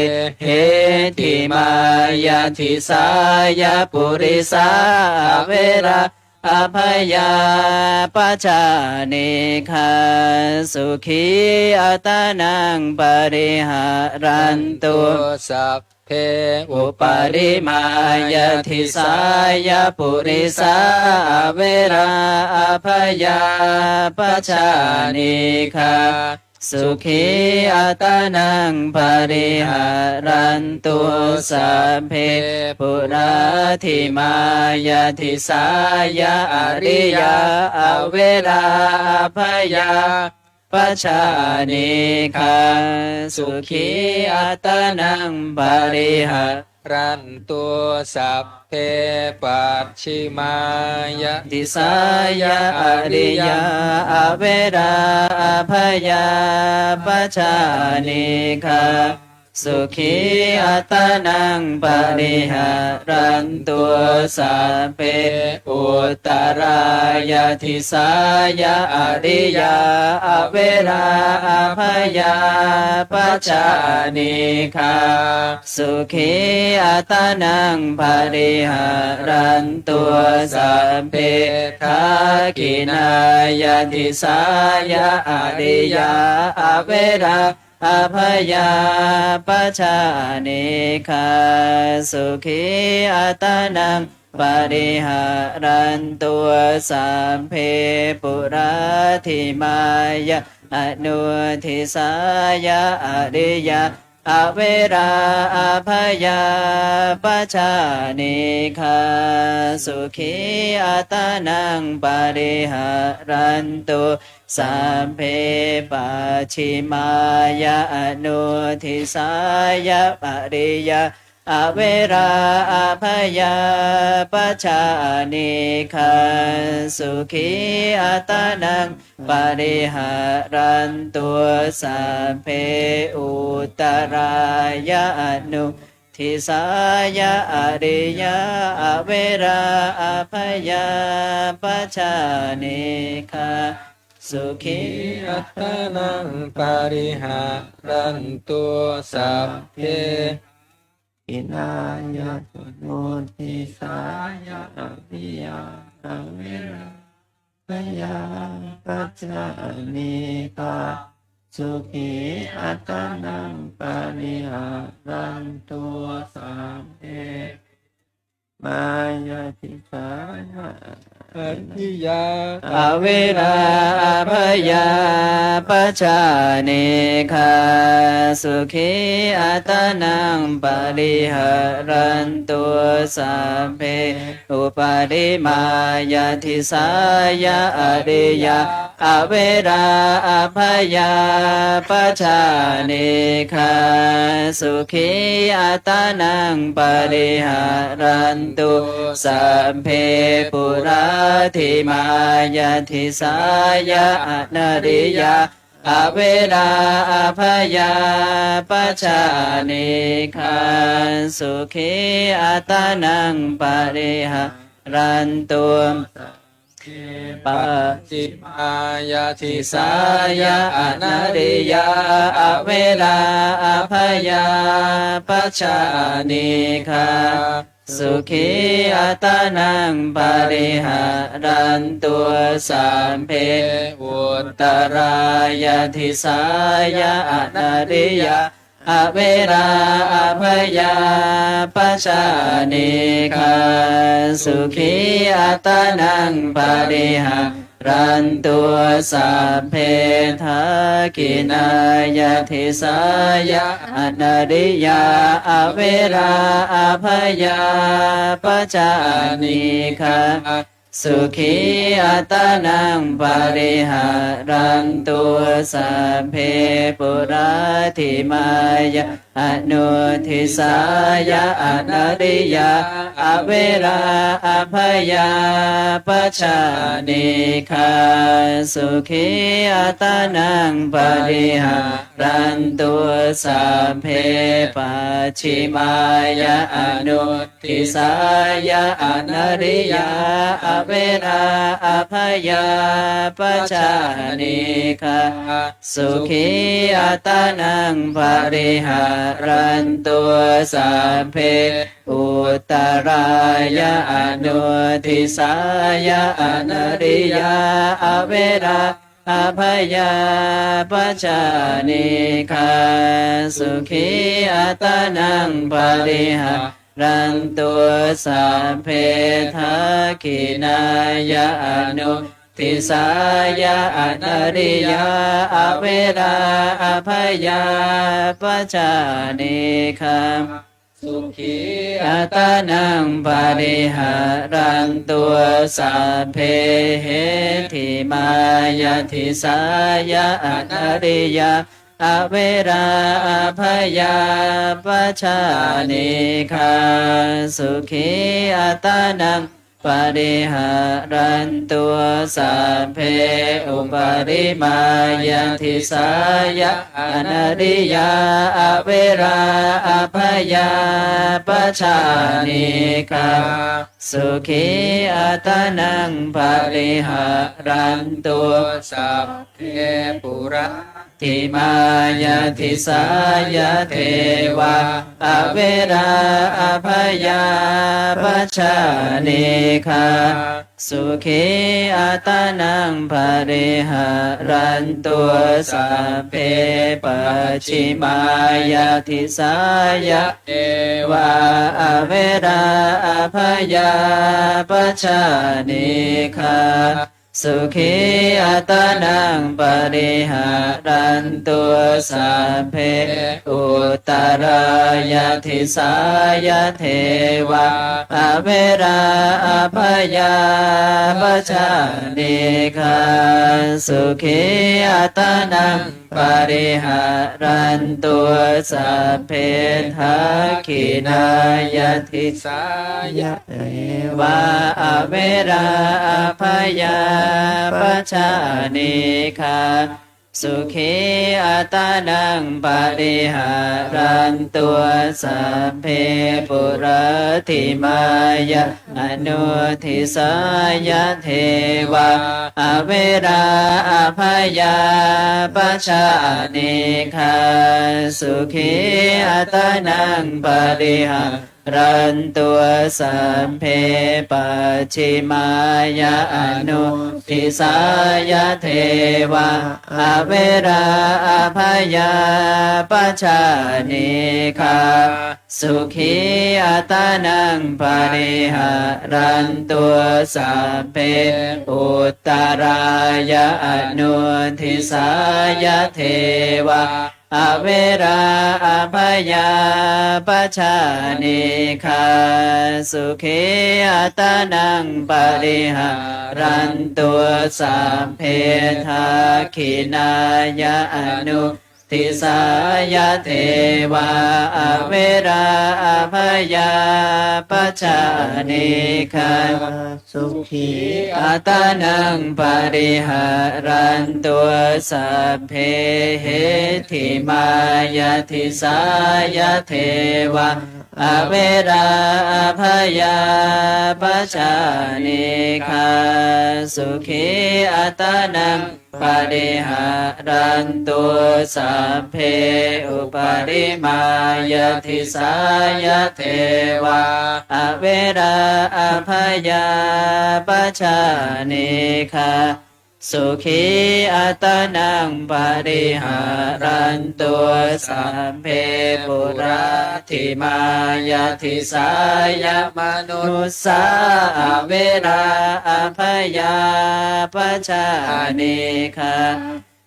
heṭṭhimāya disāya purisā averā abyāpajjhā anīghā sukhī attānaṃ pariharantu. Sabbe sabbe uparimāya disāya purisā averā abyāpajjhā anīghā sukhī attānaṃ pariharantu. Sabbe puratthimāya disāya ariyā averā abyāpajjhā anīghā sukhī attānaṃ pariharantu. Sabbe pacchimāya disāya ariyā averā abyāpajjhā anīghā sukhī attānaṃ pariharantu. Sabbe uttarāya disāya ariyā averā abyāpajjhā anīghā sukhī attānaṃ pariharantu. Sabbe dakkhiṇāya disāya ariyā averā abyāpajjhā anīghā sukhī attānaṃ pariharantu. Sabbe puratthimāya anudisāya ariyā averā abyāpajjhā anīghā sukhī attānaṃ pariharantu. Sabbe pacchimāya anudisāya ariyā averā abyāpajjhā anīghā sukhī attānaṃ pariharantu. Sabbe uttarāya anudisāya ariyā averā abyāpajjhā anīghā sukhī attānaṃ pariharantu. Sabbe dakkhiṇāya anudisāya ariyā averā abyāpajjhā anīghā sukhī attānaṃ pariharantu. Sabbe pacchimāya disāya ariyā averā abyāpajjhā anīghā sukhī attānaṃ pariharantu. Sabbe uparimāya disāya ariyā averā abyāpajjhā anīghā sukhī attānaṃ pariharantu. Sabbe puratthimāya disāya anariyā averā abyāpajjhā anīghā sukhī attānaṃ pariharantu. Pacchimāya disāya anariyā averā abyāpajjhā anīghā sukhī attānaṃ pariharantu. Sabbe uttarāya disāya anariyā averā abyāpajjhā anīghā sukhī attānaṃ pariharantu. Sabbe dakkhiṇāya disāya anariyā averā abyāpajjhā anīghā sukhī attānaṃ pariharantu. Sabbe puratthimāya anudisāya anariyā averā abyāpajjhā anīghā sukhī attānaṃ pariharantu. Sabbe pacchimāya anudisāya anariyā averā abyāpajjhā anīghā sukhī attānaṃ pariharantu. Sabbe uttarāya anudisāya anariyā averā abyāpajjhā anīghā sukhī attānaṃ pariharantu. Sabbe dakkhiṇāya anudisāya anariyā averā abyāpajjhā anīghā sukhī attānaṃ pariharantu. Sabbe heṭṭhimāya disāya anariyā averā abyāpajjhā anīghā sukhī attānaṃ pariharantu. Sabbe uparimāya disāya anariyā averā abyāpajjhā anīghā sukhī attānaṃ pariharantu. Sabbe puratthimāya disāya devā averā abyāpajjhā anīghā sukhī attānaṃ pariharantu. Sabbe pacchimāya disāya devā averā abyāpajjhā anīghā sukhī attānaṃ pariharantu. Sabbe uttarāya disāya devā averā abyāpajjhā anīghā sukhī attānaṃ pariharantu. Sabbe dakkhiṇāya disāya devā averā abyāpajjhā anīghā sukhī attānaṃ pariharantu. Sabbe puratthimāya anudisāya devā averā abyāpajjhā anīghā sukhī attānaṃ pariharantu. Sabbe pacchimāya anudisāya devā averā abyāpajjhā anīghā sukhī attānaṃ pariharantu. Sabbe uttarāya anudisāya devā averā abyāpajjhā anīghā sukhī attānaṃ pariharantu. Sabbe dakkhiṇāya anudisāya devā averā abyāpajjhā anīghā sukhī attānaṃ pariharantu. Sabbe heṭṭhimāya disāya devā averā abyāpajjhā anīghā sukhī attānaṃ pariharantu. Sabbe uparimāya disāya devā averā abyāpajjhā anīghā sukhī attānaṃ pariharantu. Sabbe puratthimāya disāya manussā averā abyāpajjhā anīghā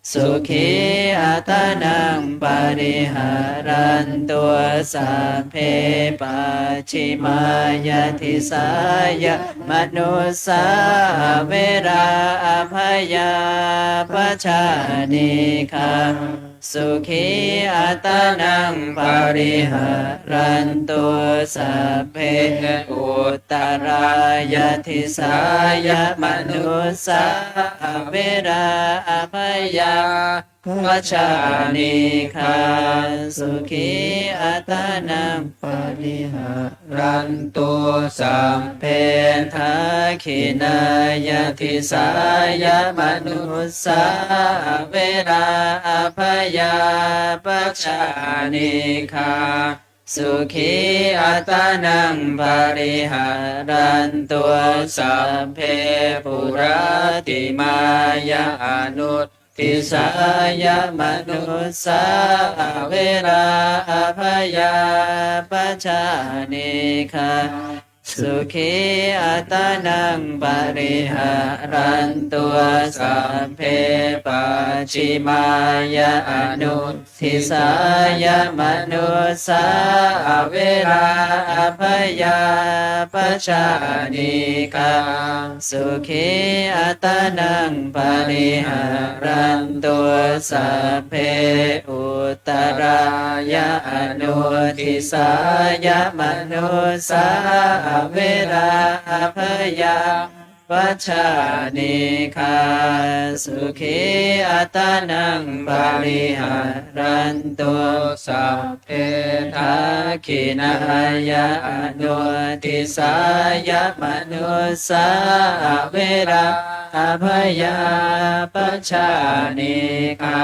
sukhī attānaṃ pariharantu. Sabbe pacchimāya disāya manussā averā abyāpajjhā anīghā sukhī attānaṃ pariharantu. Sabbe uttarāya disāya manussā averā abyāpajjhā anīghā sukhī attānaṃ pariharantu. Sabbe dakkhiṇāya disāya manussā averā abyāpajjhā anīghā sukhī attānaṃ pariharantu, sabbe puratthimāya anuddisāya manussā averā abyāpajjhā anīghā sukhī attānaṃ pariharantu, sabbe pacchimāya anuddisāya manussā averā abyāpajjhā anīghā sukhī attānaṃ pariharantu, sabbe uttarāya anuddisāya manussā averā abyāpajjhā anīghā sukhī attānaṃ pariharantu, sabbe dakkhiṇāya anuddisāya manussā averā abyāpajjhā anīghā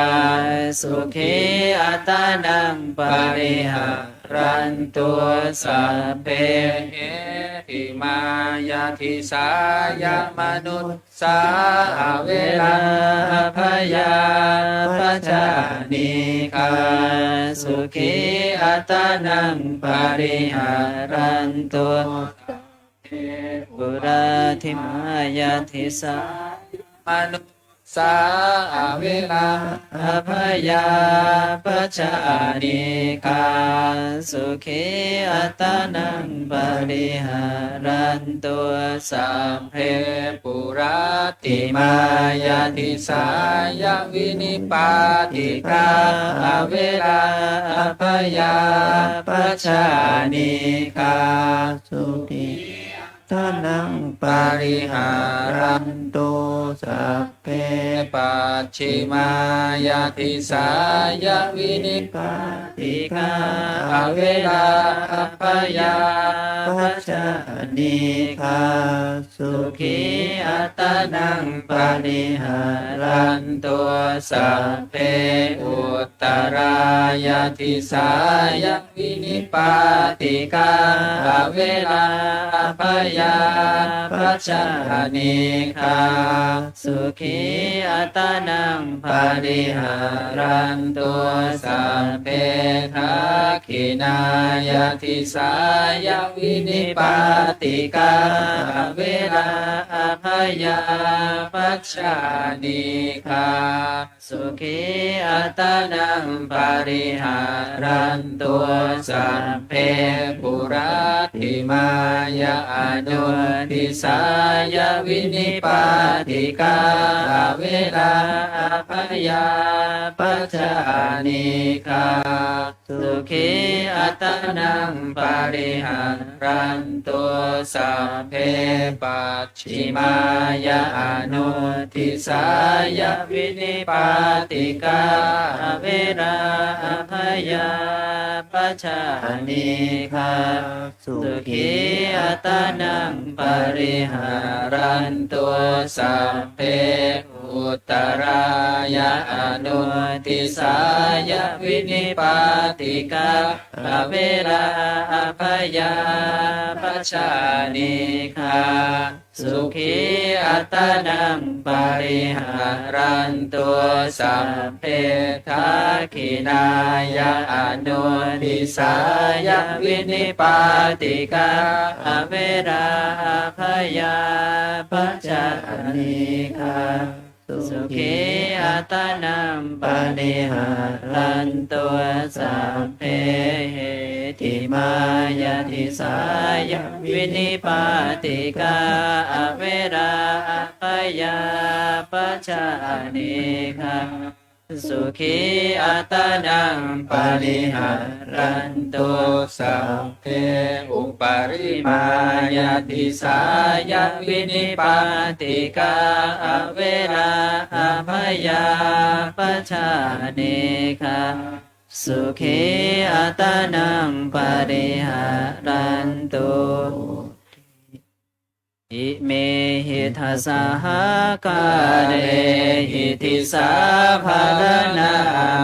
sukhī attānaṃ pariharantu, sabbe heṭṭhimāya disāya manussā averā abyāpajjhā anīghā sukhī attānaṃ pariharantu, sabbe puratthimāya disāya manussā averā abyāpajjhā anīghā sukhī attānaṃ pariharantu, sabbe puratthimāya disāya vinipātikā averā abyāpajjhā anīghā sukhī attānaṃ pariharantu, sabbe pacchimāya disāya vinipātikā averā abyāpajjhā anīghā sukhī attānaṃ pariharantu, sabbe uttarāya disāya vinipātikā averā abyāpajjhā anīghā sukhī attānaṃ pariharantu, sabbe dakkhiṇāya disāya vinipātikā averā abyāpajjhā anīghā sukhī attānaṃ pariharantu, sabbe puratthimāya anuddisāya vinipātikā averā abyāpajjhā anīghā sukhī attānaṃ pariharantu, sabbe pacchimāya anuddisāya vinipātikā averā abyāpajjhā anīghā sukhī attānaṃ pariharantu, sabbe uttarāya anuddisāya vinipātikā averā abyāpajjhā anīghā sukhī attānaṃ pariharantu, sabbe dakkhiṇāya anuddisāya vinipātikā averā abyāpajjhā anīghā sukhī attānaṃ pariharantu, sabbe heṭṭhimāya disāya vinipātikā averā abyāpajjhā anīghā sukhī attānaṃ pariharantu, sabbe uparimāya disāya vinipātikā averā abyāpajjhā anīghā sukhī attānaṃ pariharantu. Imehi dasahākārehi disāpharaṇā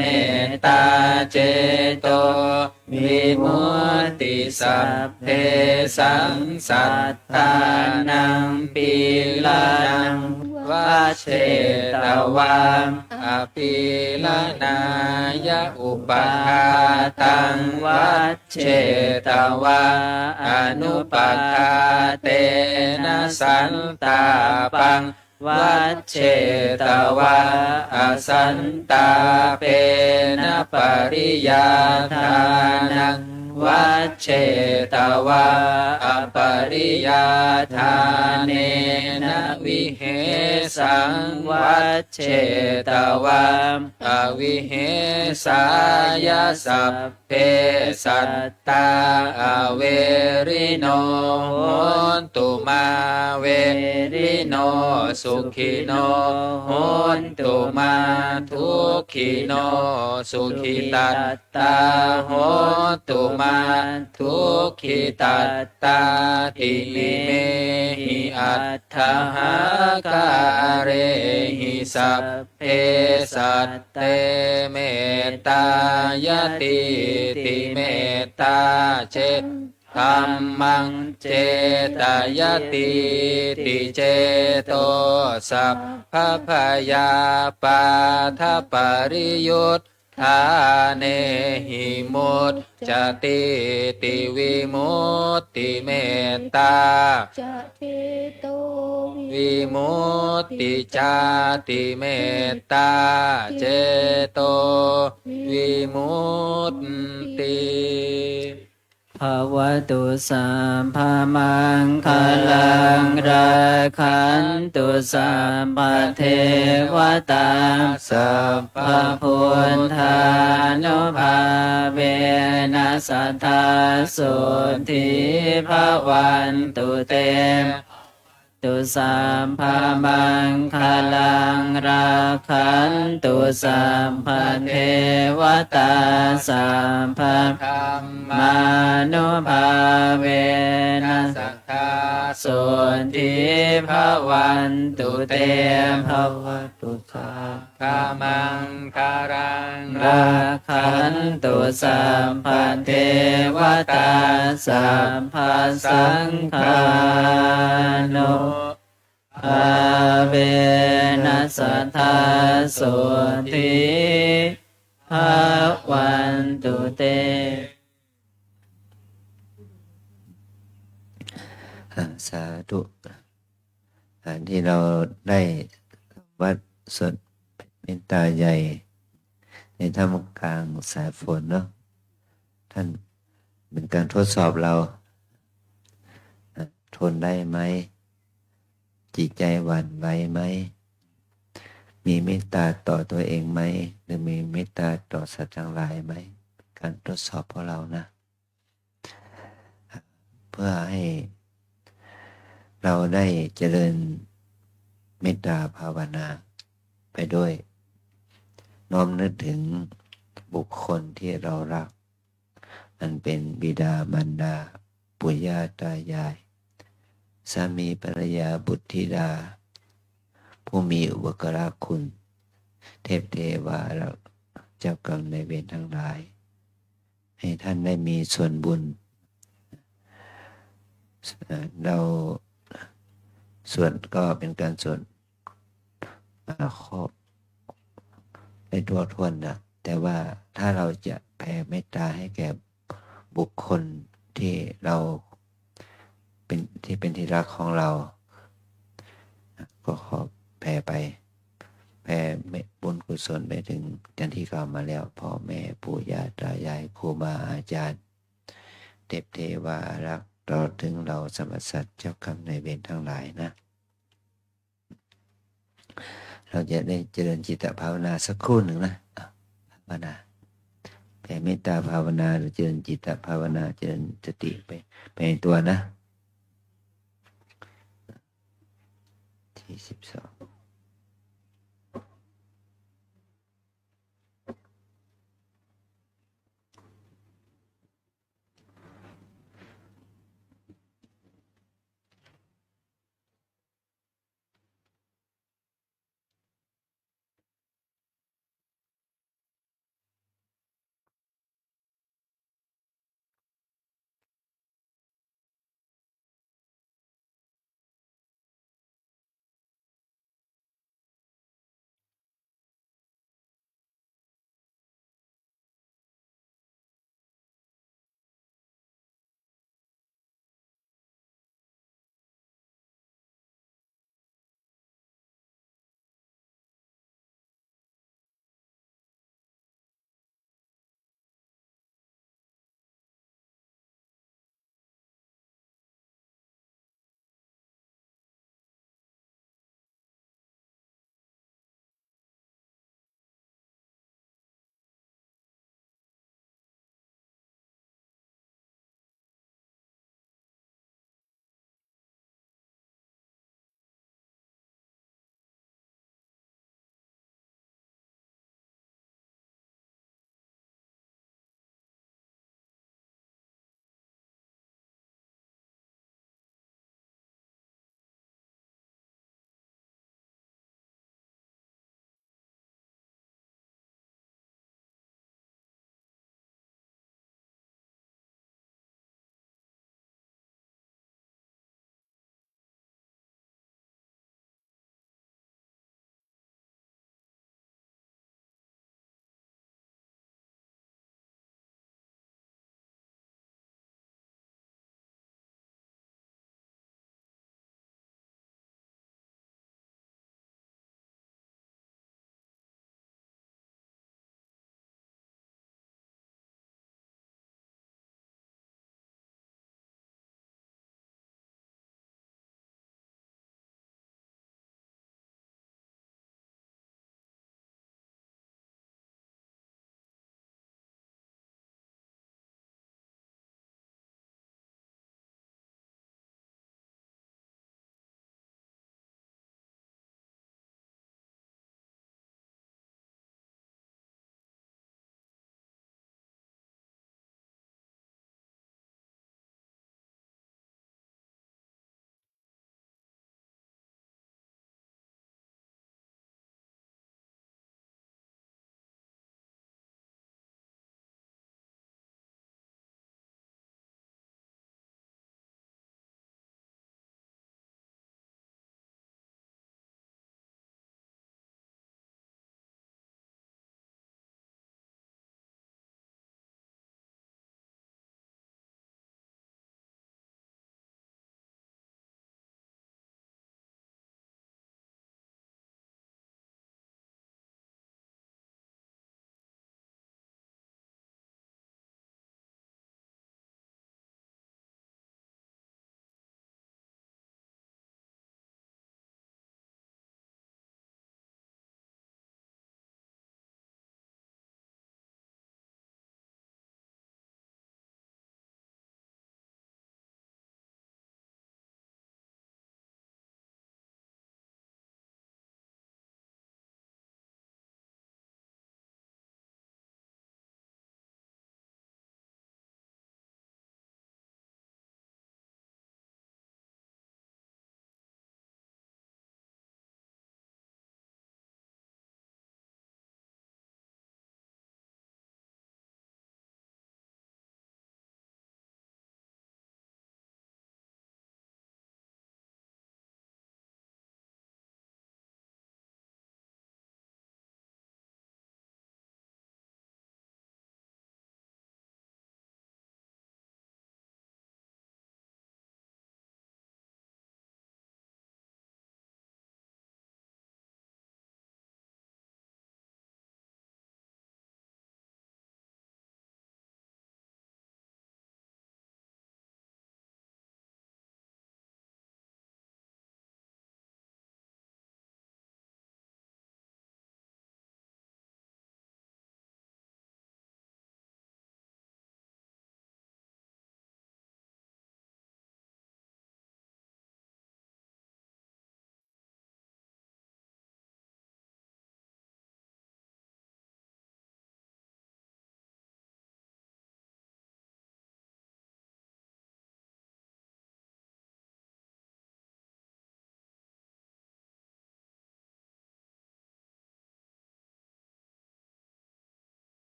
mettācetovimutti vimutti sabbesaṃ sattānaṃ pīḷanaṃ vajjetvā apīḷanāya upaghātaṃ vajjetvā anupaghātena santāpaṃ vajjetvā asantāpena pariyādānaṃ vajjetvā apariyādānena vihesaṃ vajjetvā avihesāya sabbe sattā averino hontu mā verino sukhino hontu mā dukkhino sukhitattā hontu mā dukkhitattā imehi aṭṭhahākārehi sabbe satte mettāyatīti mettācet dhammaṃ cetayatīti ceto sabbabhayāpādapariyuṭṭhānehi muccatīti vimutti mettāceto vimutti cāti mettāceto vimutti. Bhavatu sabbamaṅgalaṃ rakkhantu sabbadevatā sabbabuddhānubhāvena sadā sotthī bhavantu te. Bhavatu sabbamaṅgalaṃ rakkhantu sabbadevatā sabbadhammānubhāvena sadā sotthī bhavantu te. Bhavatu sabbamaṅgalaṃ rakkhantu sabbadevatā sabbasaṅghānu bhāvena sadā sotthī bhavantu te. อ่า สาธุ อ่า ที่เราได้วัดสวดเมตตาใหญ่ในท่ามกลางสายฝนเนาะ ท่านเป็นการทดสอบเรา อ่ะ ทนได้ไหม จิตใจหวั่นไหวไหม มีเมตตาต่อตัวเองไหม หรือมีเมตตาต่อสัตว์ทั้งหลายไหม เป็นการทดสอบพวกเรานะ เพื่อให้เราได้เจริญเมตตาภาวนาไปด้วย น้อมนึกถึงบุคคลที่เรารัก อันเป็นบิดามารดา ปู่ย่าตายาย สามีภรรยาบุตรธิดา ผู้มีอุปการะคุณ เทพเทวารักษ์ เจ้ากรรมนายเวรทั้งหลาย ให้ท่านได้มีส่วนบุญ เอ่อ เราสวดก็เป็นการสวด อ่า ครอบ ได้ทั่วถ้วนนะ แต่ว่าถ้าเราจะแผ่เมตตาให้แก่บุคคลที่เราเป็น ที่เป็นที่รักของเรา ก็ขอแผ่ไป แผ่บุญกุศลไปถึง อย่างที่กล่าวมาแล้ว พ่อแม่ปู่ย่าตายาย ครูบาอาจารย์ เทพเทวาอารักษ์ ตลอดถึงเหล่าสรรพสัตว์เจ้ากรรมนายเวรทั้งหลายนะ เราจะได้เจริญจิตตภาวนาสักครู่หนึ่งนะ อ่ะ ภาวนา แผ่เมตตาภาวนา หรือเจริญจิตตภาวนา เจริญสติไป ไปในตัวนะ ที่สิบสอง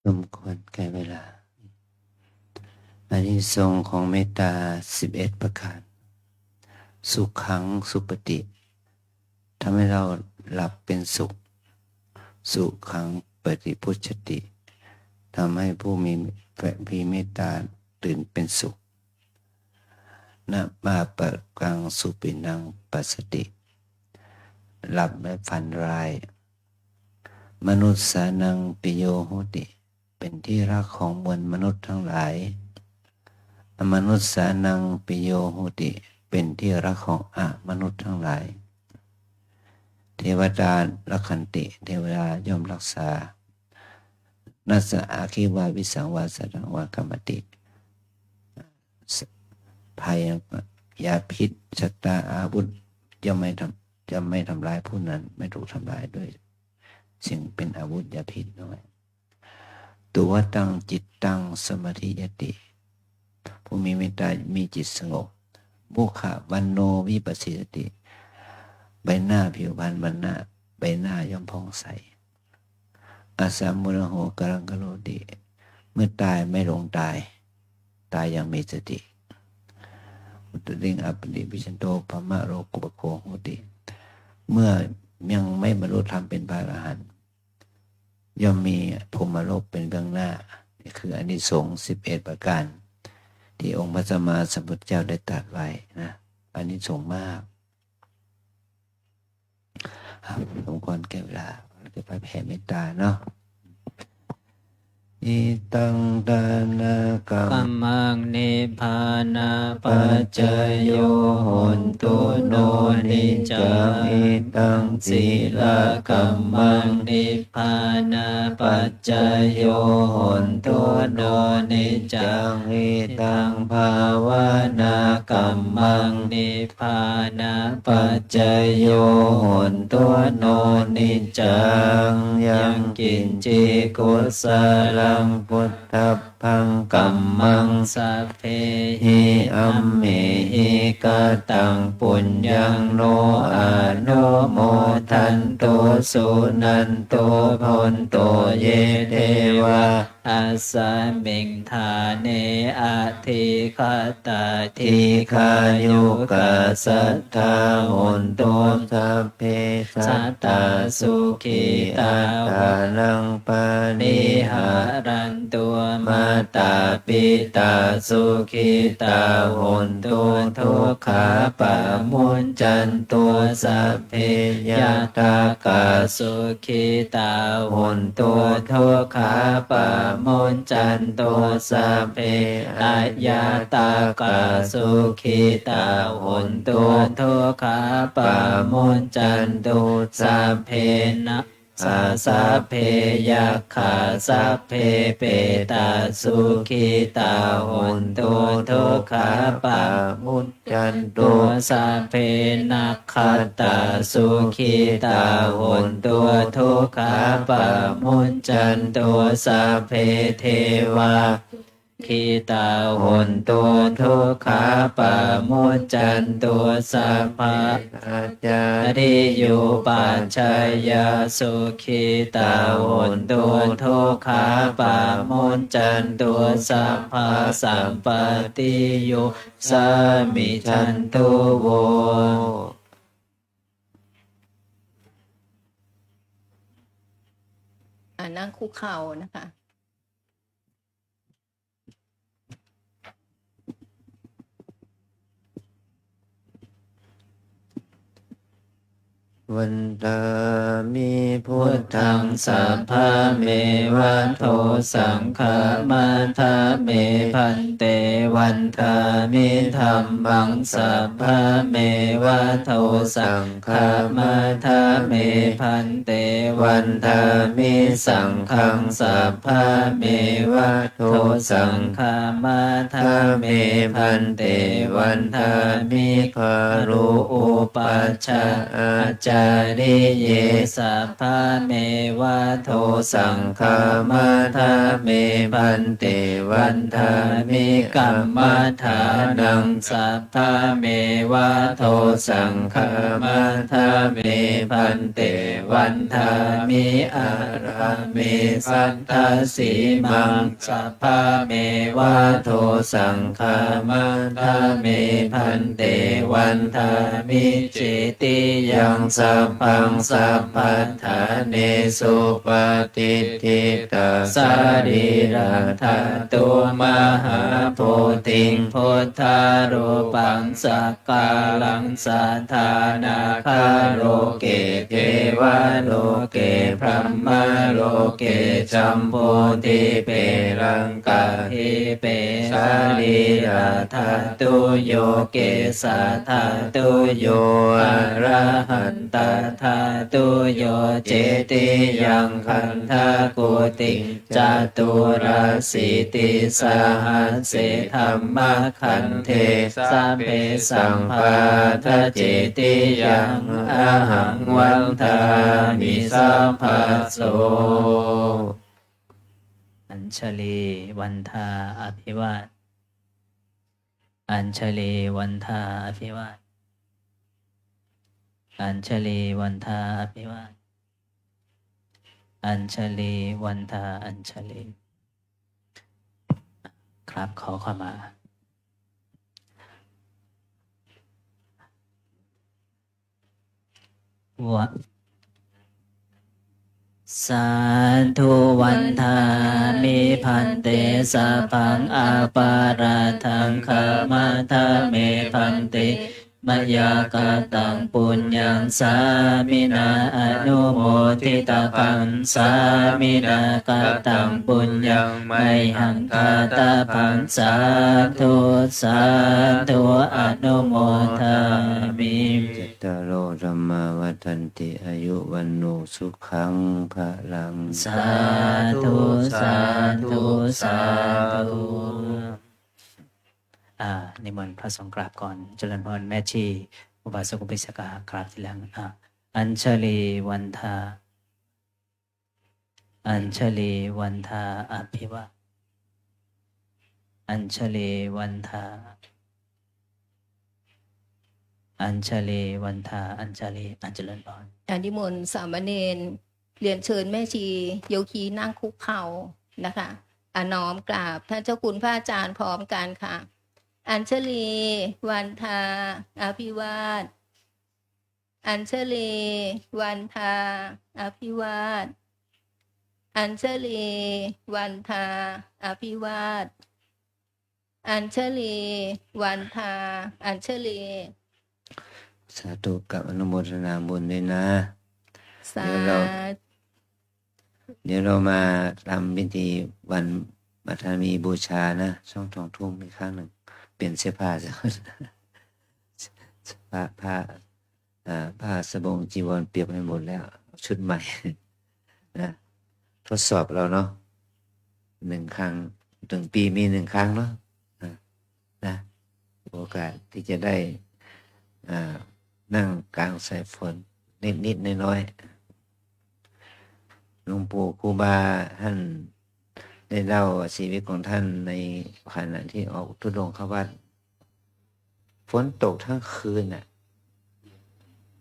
สมควรแก่เวลา อานิสงส์ของเมตตาสิบเอ็ดประการ Sukhaṃ supati ทำให้เราหลับเป็นสุข Sukhaṃ paṭibujjhati ทำให้ผู้มี มีเมตตาตื่นเป็นสุข Na pāpakaṃ supinaṃ passati หลับและฝันร้าย Manussānaṃ piyo hoti เป็นที่รักของมวลมนุษย์ทั้งหลาย Amanussānaṃ piyo hoti เป็นที่รักของอมนุษย์ทั้งหลาย Devatā rakkhanti เทวดาย่อมรักษา Nāssa aggi vā visaṃ vā satthaṃ vā kamati ภัย ยาพิษ สัตว์อาวุธ ย่อมไม่ทำ ย่อมไม่ทำร้ายผู้นั้น ไม่ถูกทำลายด้วยสิ่งเป็นอาวุธยาพิษด้วย Tuvaṭaṃ cittaṃ samādhiyati ผู้มีเมตตามีจิตสงบ Mukhavaṇṇo vippasīdati ใบหน้าผิวพรรณวรรณะ ใบหน้าย่อมผ่องใส Asaṃmūḷho kalaṃ karoti เมื่อตายไม่หลงตาย ตายอย่างมีสติ Uttariṃ appaṭivijjhanto brahmalokūpago hoti เมื่อยังไม่บรรลุธรรมเป็นพระอรหันต์ ย่อมมีพรหมโลกเป็นเบื้องหน้า นี่คืออานิสงส์สิบเอ็ดประการ ที่องค์พระสัมมาสัมพุทธเจ้าได้ตรัสไว้นะ อานิสงส์มาก ครับ สมควรแก่เวลา เราจะไปแผ่เมตตาเนาะ Idaṃ dānakammaṃ nibbānapaccayo hotu no niccaṃ. Idaṃ sīlakammaṃ nibbānapaccayo hotu no niccaṃ. Idaṃ bhāvanākammaṃ nibbānapaccayo hotu no niccaṃ. Yaṃ kiñci kusalaṃ kutabbaṃ kammaṃ sabbehi amhehi kataṃ puññaṃ no anumodantu suṇantu bhonto ye devā asmiṃ ṭhāne adhigatā dīghāyukā sadā hontu sabbe sattā sukhitā attānaṃ pariharantu. Mātā pitā sukhitā hontu dukkhā pamuñcantu sabbe ñātakā sukhitā hontu dukkhā pamuñcantu sabbe aññātakā sukhitā hontu dukkhā pamuñcantu sabbe na sabbe yakkhā sabbe petā sukhitā hontu dukkhā pamuñ cantu sabbe nakkhattā sukhitā hontu dukkhā pamuñcantu sabbe devā sukhitā hontu dukkhā pamuñcantu sabbe cariyūpaṭṭhāya sukhitā hontu dukkhā pamuñcantu sabbā sampatti yu sāmi jantu vo. อ่า นั่งคุกเข่านะคะ Vandāmi buddhaṃ sabbameva to saṅghamajjhāmi bhante. Vandāmi dhammaṃ sabbameva to saṅghamajjhāmi bhante. Vandāmi saṅghaṃ sabbameva to saṅghamajjhāmi bhante. Vandāmi guru upajjhāyā cāriye sabbameva dosaṃ khamatha me bhante. Vandāmi kammadānaṃ sabbameva dosaṃ khamatha me bhante. Vandāmi ārāme saddhasīmaṃ sabbameva dosaṃ khamatha me bhante. Vandāmi cetiyaṃ sabbaṃ sabbaṭṭhānesu patiṭṭhita sarīradhātu mahābodhiṃ buddharūpaṃ sa kālaṃ sadā nāgaloke devaloke brahmaloke jambudīpe laṅkādīpe sarīradhātuyo kesadhātuyo arahantadhātuyo cetiyaṃ gandhakuṭiṃ caturāsītisahasсе dhammakkhandhe sabbesaṃ pattacetiyaṃ ahaṃ vandāmi sabbaso. Añjali vandhā abhivād. Añjali vandhā abhivād. Añjali vandhā abhivād. Añjali vandhā añjali. ครับ ขอขมา วะ Sādhu vandāmi bhante sabbaṃ aparādhaṃ khamatha me bhante. Mayā kataṃ puññaṃ sāminā anumoditabbaṃ, sāminā kataṃ puññaṃ mayhaṃ dātabbaṃ. Sādhu, sādhu, anumodāmi. Cattāro dhammā vaḍḍhanti āyu vaṇṇo sukhaṃ balaṃ. Sādhu, sādhu, sādhu. อ่า นิมนต์พระสงฆ์กราบก่อน เจริญพร แม่ชี อุบาสกอุบาสิกา กราบทีหลัง อ่า Añjali vandhā, Añjali vandhā abhivā, Añjali vandhā, Añjali vandhā añjali. อ่า เจริญพร อ่า นิมนต์สามเณร เรียนเชิญแม่ชีโยคีนั่งคุกเข่านะคะ อ่ะ น้อมกราบท่านเจ้าคุณพระอาจารย์พร้อมกันค่ะ Añjali vandhā abhivād, Añjali vandhā abhivād, Añjali vandhā abhivād, Añjali vandhā añjali. สาธุ กับอนุโมทนาบุญด้วยนะ สา เดี๋ยวเรา เดี๋ยวเรามาทำพิธีวันมาทามีบูชานะ ช่วงสองทุ่มอีกครั้งหนึ่ง เปลี่ยนเสื้อผ้าซะ พระ พระ อ่า ผ้าสบงจีวรเปียกไปหมดแล้ว เอาชุดใหม่ นะ ทดสอบเราเนาะ หนึ่งครั้ง หนึ่งปีมีหนึ่งครั้งเนาะ นะ นะ โอกาสที่จะได้ อ่า นั่งกลางสายฝนนิดๆ น้อยๆ หลวงปู่ครูบาท่านได้เล่าชีวิตของท่านในขณะที่ออกธุดงควัตร ฝนตกทั้งคืนน่ะ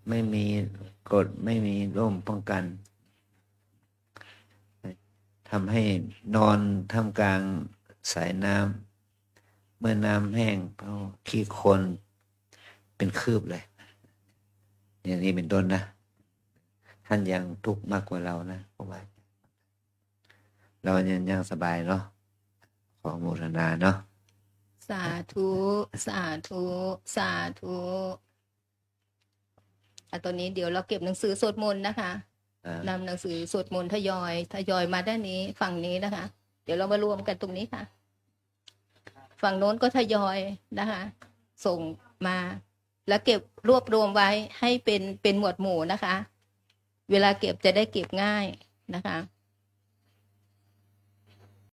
ไม่มีกรด ไม่มีร่มป้องกัน ทำให้นอนท่ามกลางสายน้ำ เมื่อน้ำแห้ง เขาขี้โคลนเป็นคืบเลย อย่างนี้เป็นต้นนะ ท่านยังทุกข์มากกว่าเรานะ เพราะว่า เรายัง ยังสบายเนาะ ขออนุโมทนาเนาะ สาธุ สาธุ สาธุ อ่ะ ตอนนี้เดี๋ยวเราเก็บหนังสือสวดมนต์นะคะ อ่า นำหนังสือสวดมนต์ทยอย ทยอยมาด้านนี้ ฝั่งนี้นะคะ เดี๋ยวเรามารวมกันตรงนี้ค่ะ ฝั่งโน้นก็ทยอยนะคะ ส่งมา แล้วเก็บรวบรวมไว้ให้เป็น เป็นหมวดหมู่นะคะ เวลาเก็บจะได้เก็บง่ายนะคะ